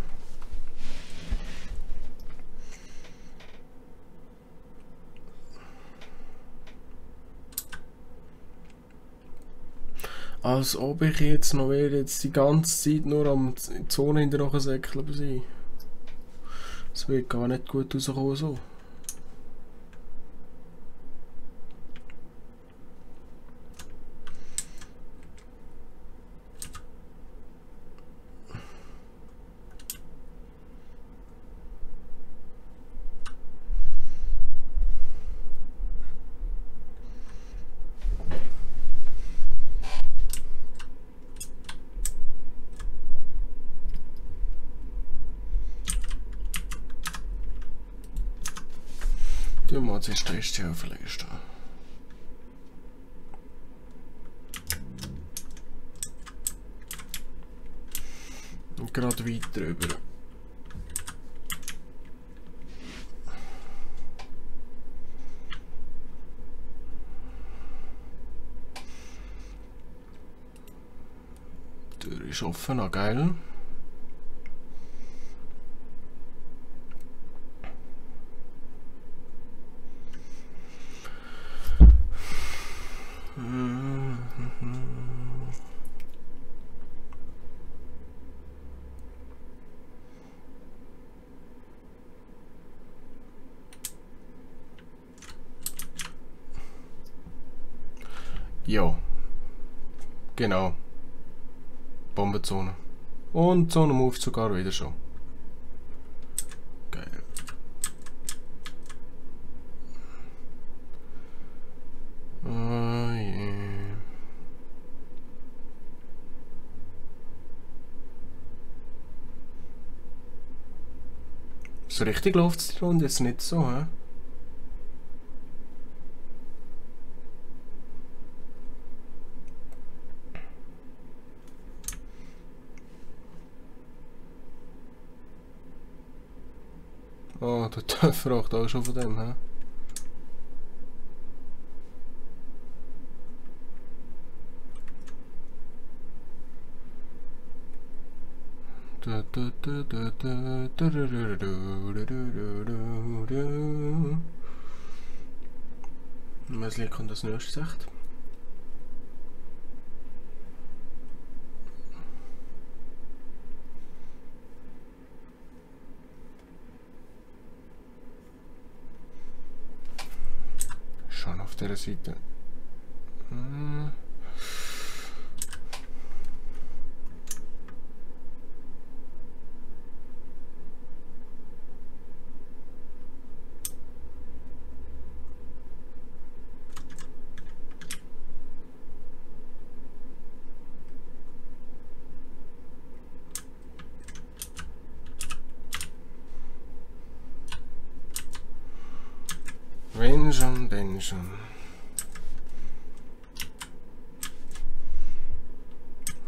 Als ob ich jetzt noch jetzt die ganze Zeit nur am Zone hinterher säckeln sein. Das wird gar nicht gut rauskommen so. Du musst jetzt die auflegen. Und gerade weiter rüber. Die Tür ist offen, ah, geil. Ja, genau. Bombenzone. Und so einem Aufzug sogar wieder schon. Geil. Oh yeah. So richtig läuft es die Runde jetzt nicht so, hä? Oh, der Töpfer fragt auch schon von dem, hä? Was liegt das nächste sagt? schon auf dieser Seite. Hm. Wenn schon, denn schon.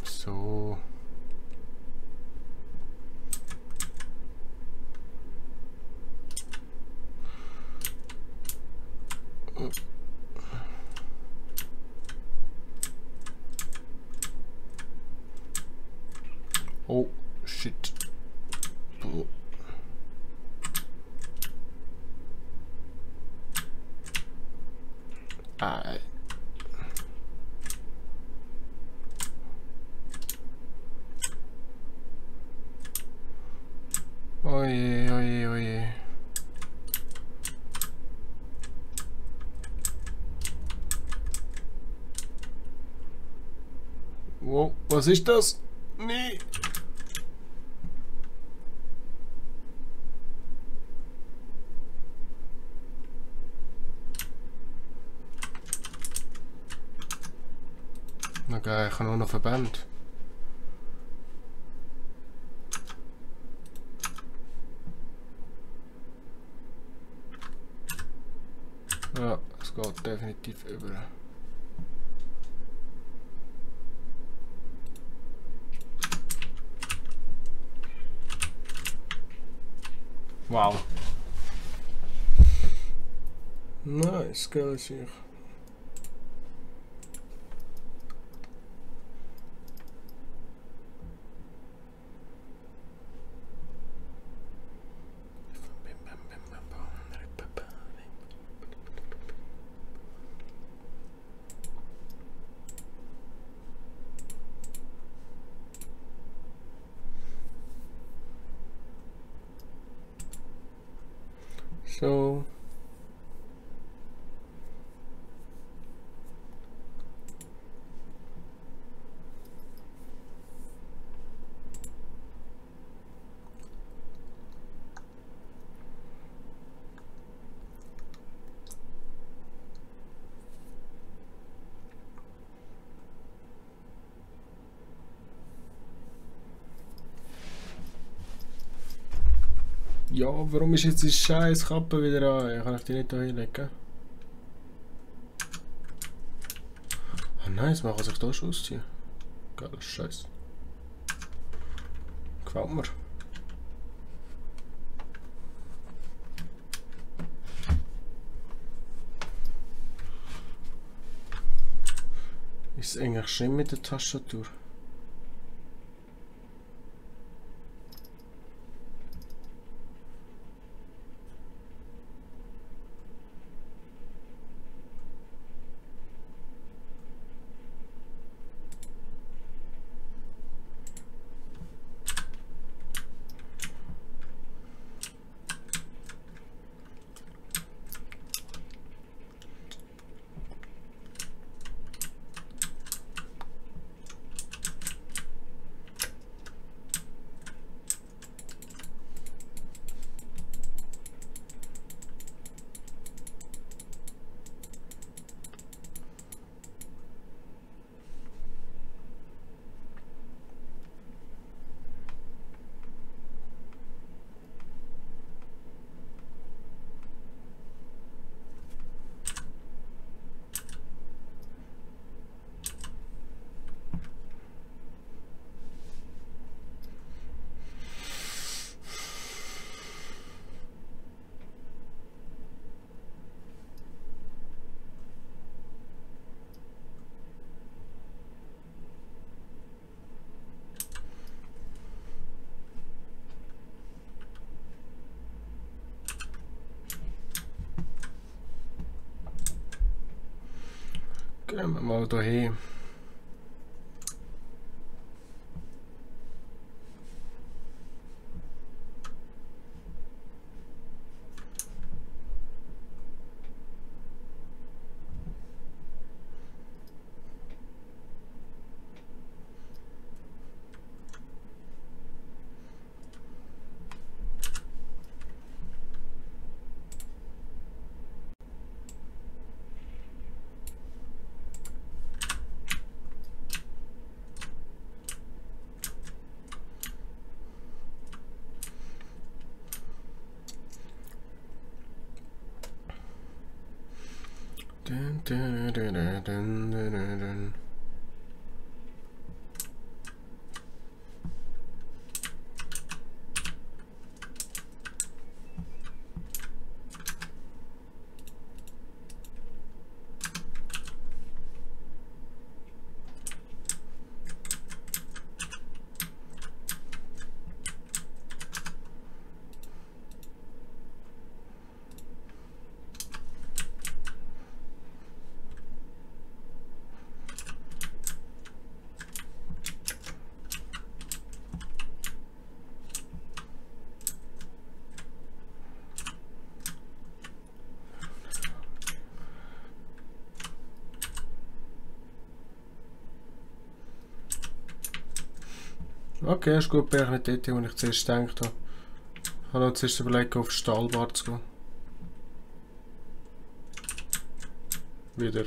So. Oh, shit. Oh. Ei. Oje, oje, oje. Wow, was ist das? Nee. Okay, ich habe nur noch Verband. Ja, es geht definitiv über. Wow. Nice, geil sich. So. Ja, warum ist jetzt die scheiß Kappe wieder an? Kann ich die nicht hier hinlegen? Ah nein, jetzt kann sich da schon ausziehen. Geiler Scheiß. Gefällt mir. Ist es eigentlich schön mit der Tastatur? Gehen wir mal dahin. Dun, dun, dun, dun, dun, dun, dun. Okay, ist gut, bin ich nicht dort, wo ich zuerst gedacht habe. Ich habe noch zuerst überlegt, auf die Stahlbar zu gehen. Wieder.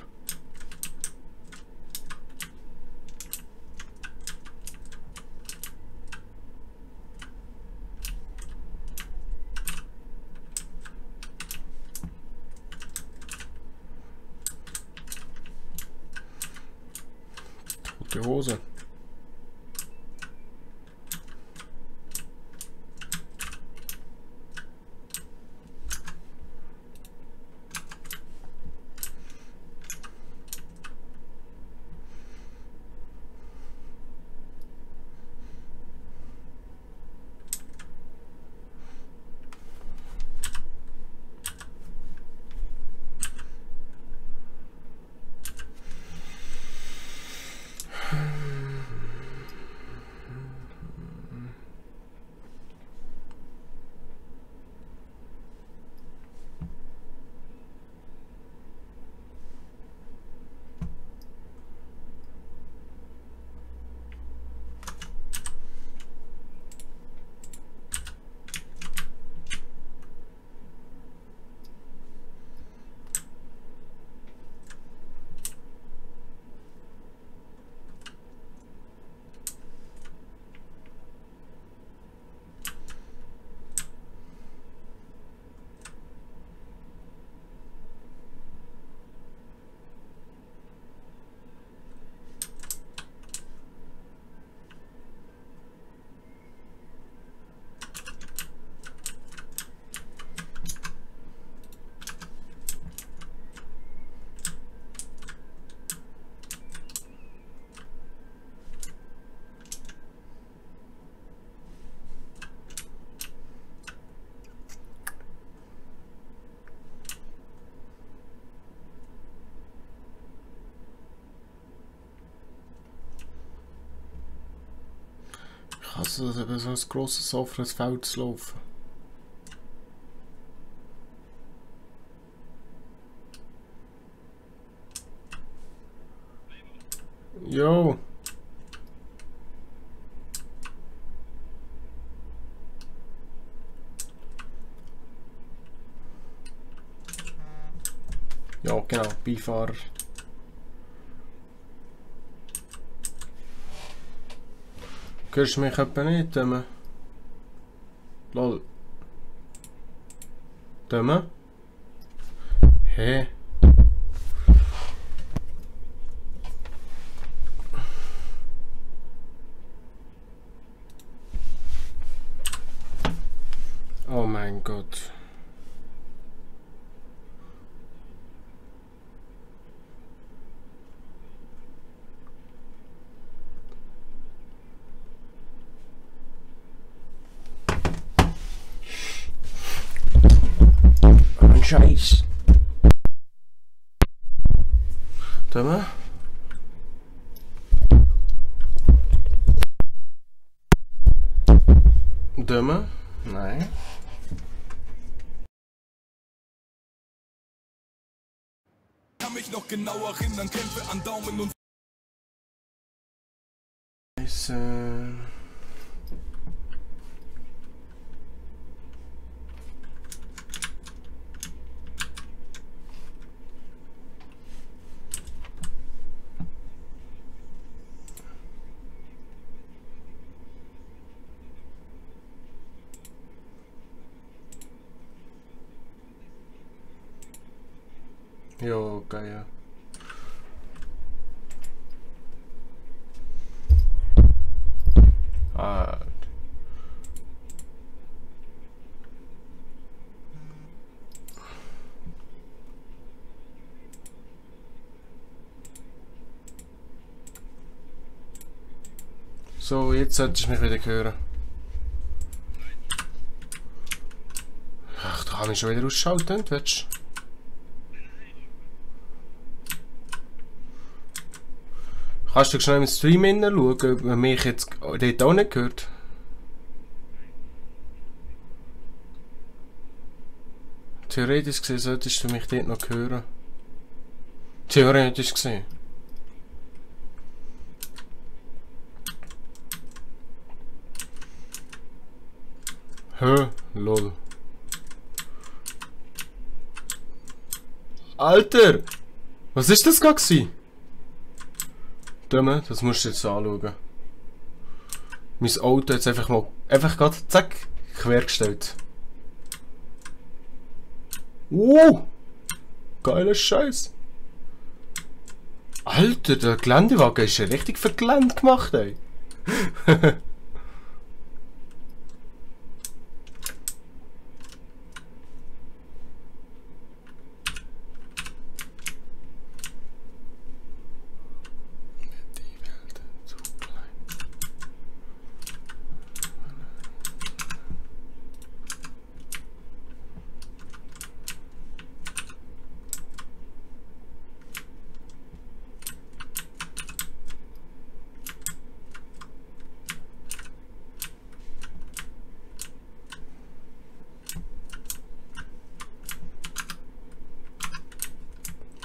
Tote Hose. Also, so ein grosses offenes Feld zu laufen. Jo! Ja, genau, Beifahrer. Hörst du mich etwa nicht, Döme? Lol. Döme? Hä? Oh mein Gott. Scheiß. Döme? Döme? Nein. Kann mich noch genau erinnern, Kämpfe an Daumen und Scheiße. Ja, geil. Ah. So, jetzt solltest du mich wieder hören. Ach, da kann ich schon wieder ausschalten, willst du? Kannst du schnell im Stream hineinschauen, ob man mich jetzt dort auch nicht hört? Theoretisch gesehen solltest du mich dort noch hören. Theoretisch gesehen. Hä? Lol. Alter! Was ist das gerade gewesen? Dumme, das musst du jetzt anschauen. Mein Auto jetzt einfach gerade zack, quergestellt. Geiler Scheiß. Alter, der Geländewagen ist ja richtig für Gelände gemacht, ey.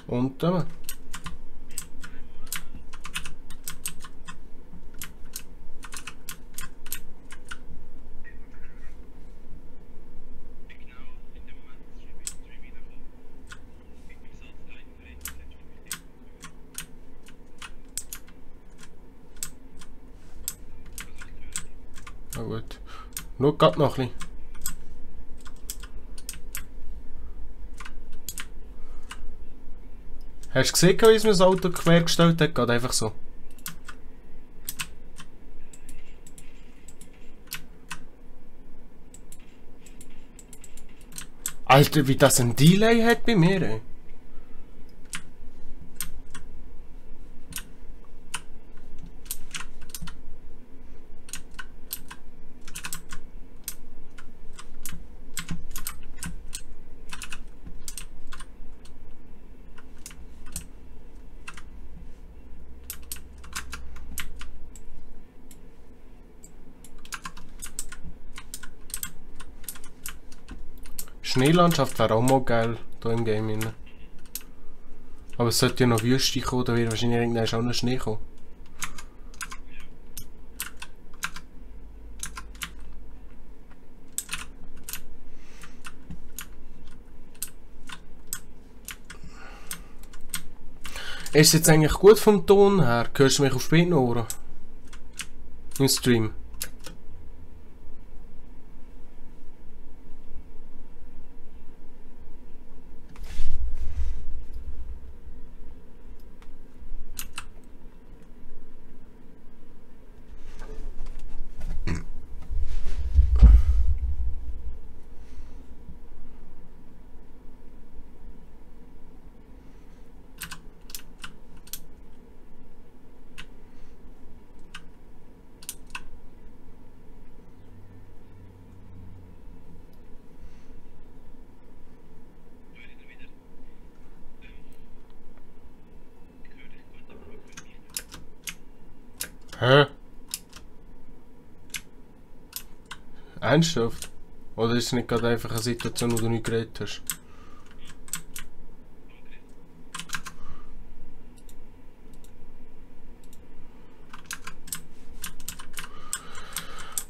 Und dann. Na gut. Nur gerade noch ein bisschen. Hast du gesehen, wie es mir das Auto quergestellt hat? Geht einfach so. Alter, wie das ein Delay hat bei mir, ey. Schneelandschaft wäre auch mal geil, hier im Game rein. Aber es sollte ja noch Wüste kommen, da wird wahrscheinlich irgendwann auch noch Schnee kommen. Ist es jetzt eigentlich gut vom Ton her? Hörst du mich auf beiden Ohren? Im Stream? Hä? Ernsthaft? Oder ist es nicht gerade einfach eine Situation, wo du nicht geredet hast?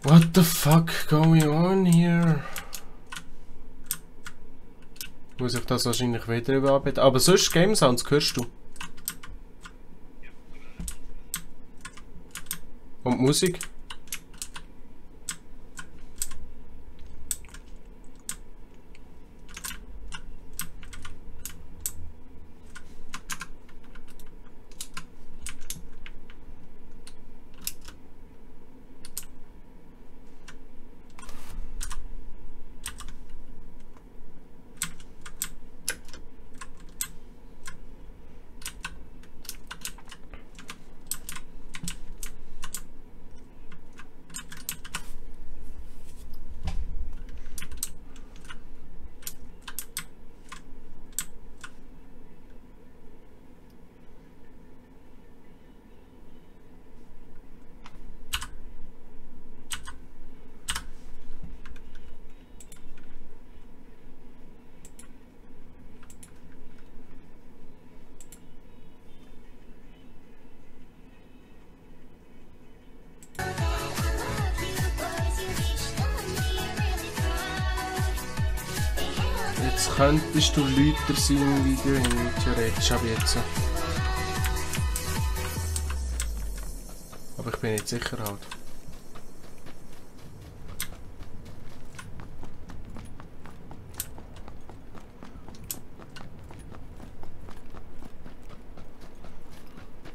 What the fuck going on here? Muss ich das wahrscheinlich wieder überarbeiten. Aber sonst Game Sounds hörst du? Und Musik? könntest du lauter sein im Video, theoretisch ab jetzt. Aber ich bin nicht sicher halt.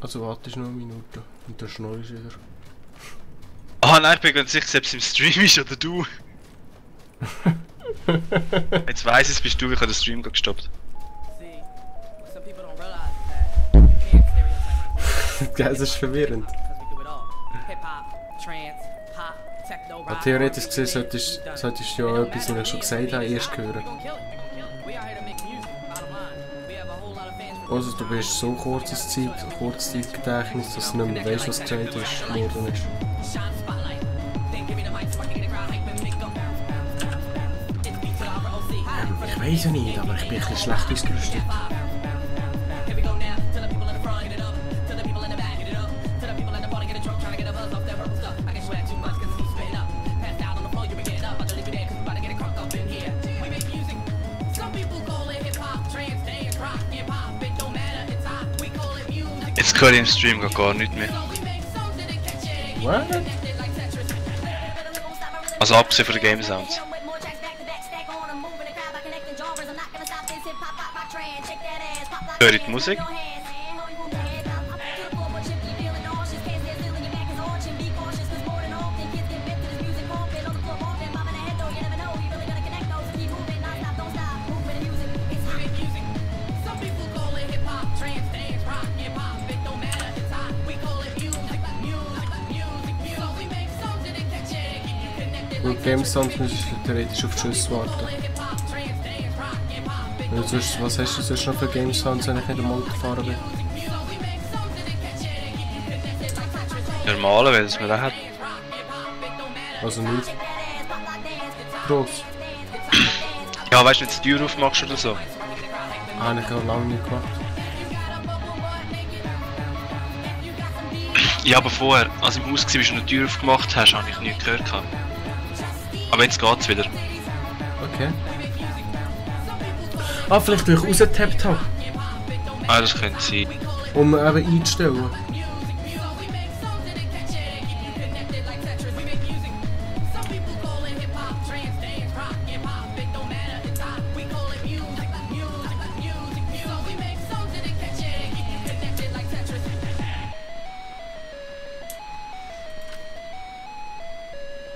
Also wartest noch eine Minute und dann schnorrst du wieder. Ah nein, ich bin ganz sicher, ob es im Stream ist oder du. Jetzt weiss ich es, bist du, ich habe den Stream gestoppt. Das ist verwirrend. Aber theoretisch gesehen solltest du ja etwas, was ich schon gesagt habe, erst hören. Also du bist so Kurzzeitgedächtnis, dass du nicht mehr weißt, was gesagt worden ist. Ich weiß ja nicht, aber ich bin ein bisschen schlecht ausgerüstet. Jetzt höre ich im Stream gar nicht mehr. What? Also abgesehen von den Game Sounds. Höre ich die Musik? Und Game Sounds musst du theoretisch auf die Schüsse warten. Und sonst, was hast du sonst noch für Game Sounds, wenn ich nicht am Auto gefahren bin? Normale, weil es mir auch hat. Also nicht gross. Ja, weißt du, wenn du die Tür aufmachst oder so. Habe ich auch lange nicht gemacht. Ja, aber vorher, als im Haus war, wie du die Tür aufgemacht hast, habe ich nichts gehört. Aber jetzt geht's wieder. Okay. Ah, vielleicht weil ich rausgetappt habe. Ah, das könnte sein. Um eben einzustellen.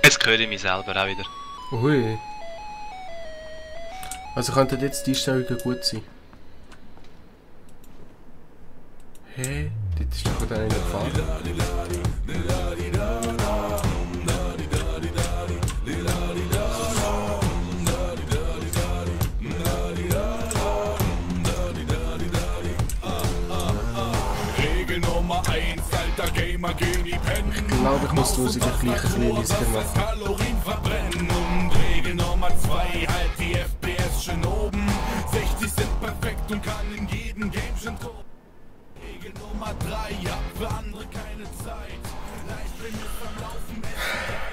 Jetzt höre ich mich selber auch wieder. Ui. Also könnten jetzt die Einstellungen gut sein. Hey, dort ist doch einer gefahren. Regel Nummer 1, alter Gamer, geh nie pennen. Ich glaube, ich muss die Musik gleich ein bisschen leiser machen. Kalorien verbrennen. Und Regel Nummer 2, halt die FPS schön oben. 60 sind perfekt und kann in jedem Game schon toben. Regel Nummer 3, ja, für andere keine Zeit. Livestream ist am Laufen,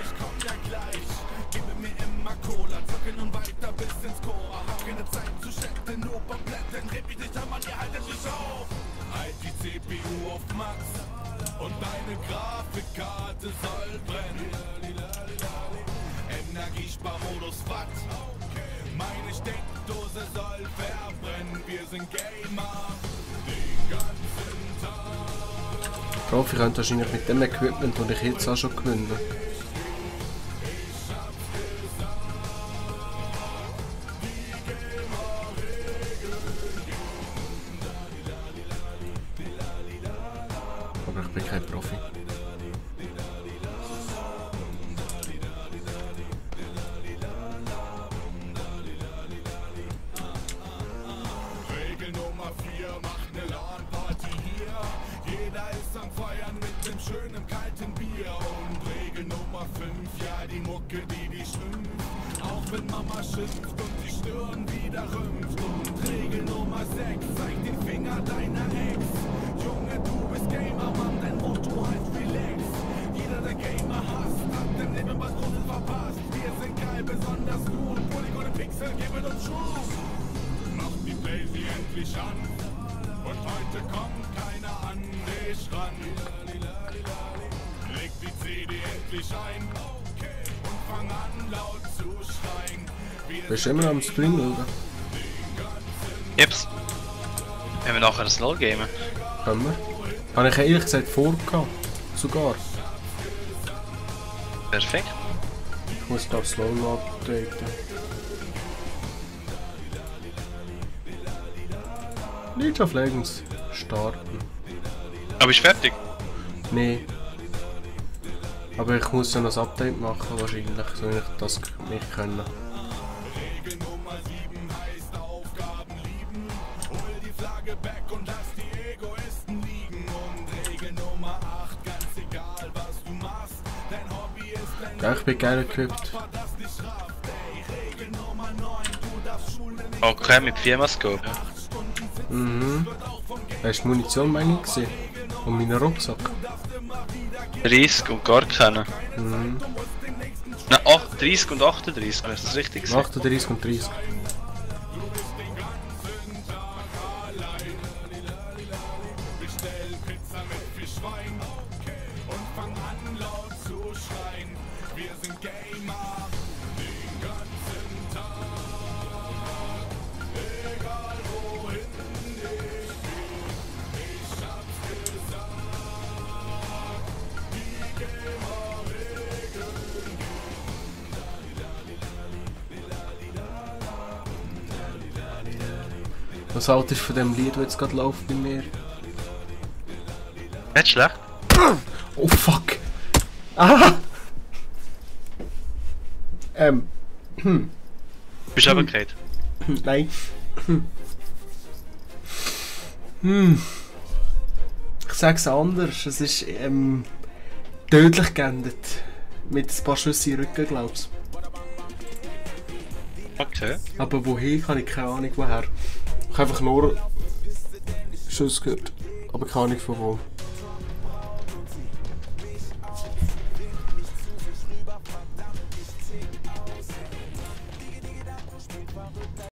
ich komm ja gleich. Gebe mir immer Cola, zocken und weiter bis ins Chor. Hab keine Zeit zu chatten, nur komplett, dann red mich nicht an, Mann, ihr haltet mich auf. Halt die CPU auf Max und deine Grafikkarte soll brennen. Energiesparmodus Watt, meine Steckdose soll verbrennen. Wir sind Gamer den ganzen Tag. Profi, ich könnte wahrscheinlich mit dem Equipment, das ich jetzt auch schon gewinnen. Aber ich bin kein Profi. Regel Nummer 4, macht ne LAN-Party hier. Jeder ist am Feiern mit dem schönen kalten Bier. Und Regel Nummer 5, ja die Mucke, die schimpft. Auch wenn Mama schimpft und die Stirn wieder rümpft. Und Regel Nummer 6, zeig den Finger deiner Ex. Junge, du bist Gamer, Mann, dein Motto heißt Relax. Jeder, der Gamer hasst, hat im Leben was Großes verpasst. Wir sind geil, besonders gut. Polygon und Pixel geben uns Schuss. dich ran. Leg die CD endlich ein und fang an laut zu schreien. Bist du immer am Spring, oder? Jeps. Wenn wir nachher das LOL gamen. Können wir? Habe ich ehrlich gesagt vorgehabt. Sogar. Perfekt. Ich muss da das LOL noch updaten. League of Legends starten. Aber bist du fertig? Nee. Aber ich muss ja noch ein Update machen wahrscheinlich, soll ich das nicht können. Regel Nummer 7 heißt Aufgaben lieben. Hol die Flagge back und lass die Egoisten liegen. Und Regel Nummer 8, ganz egal was du machst. Dein Hobby ist dein Ja, ich bin geil equipped. das nicht straft. Ey, Regel Nummer 9, du darfst Schulen nicht Okay, mit 4 Scope. Mhm. Hast du Munition meine gesehen? Und meinen Rucksack? 30 und gar keinen. Mhm. Nein, 30 und 38, wenn ich das richtig gesehen. 38 und 30. bestell Pizza mit Fischwein. Und fang an laut zu schreien. Wir sind Gamer den ganzen Tag. Egal wohin ich geh, ich hab's gesagt. Die Gamer-Regeln. Was haltest du von dem Lied, das jetzt gerade läuft bei mir? Nicht schlecht. Oh fuck! Ah! Bist du aber gehalten? Nein. Ich sag's anders, es ist tödlich geendet. Mit ein paar Schüssen in den Rücken, glaub's. Okay. Aber woher, habe ich keine Ahnung woher. Ich habe einfach nur Schuss gehört, aber keine Ahnung von wo.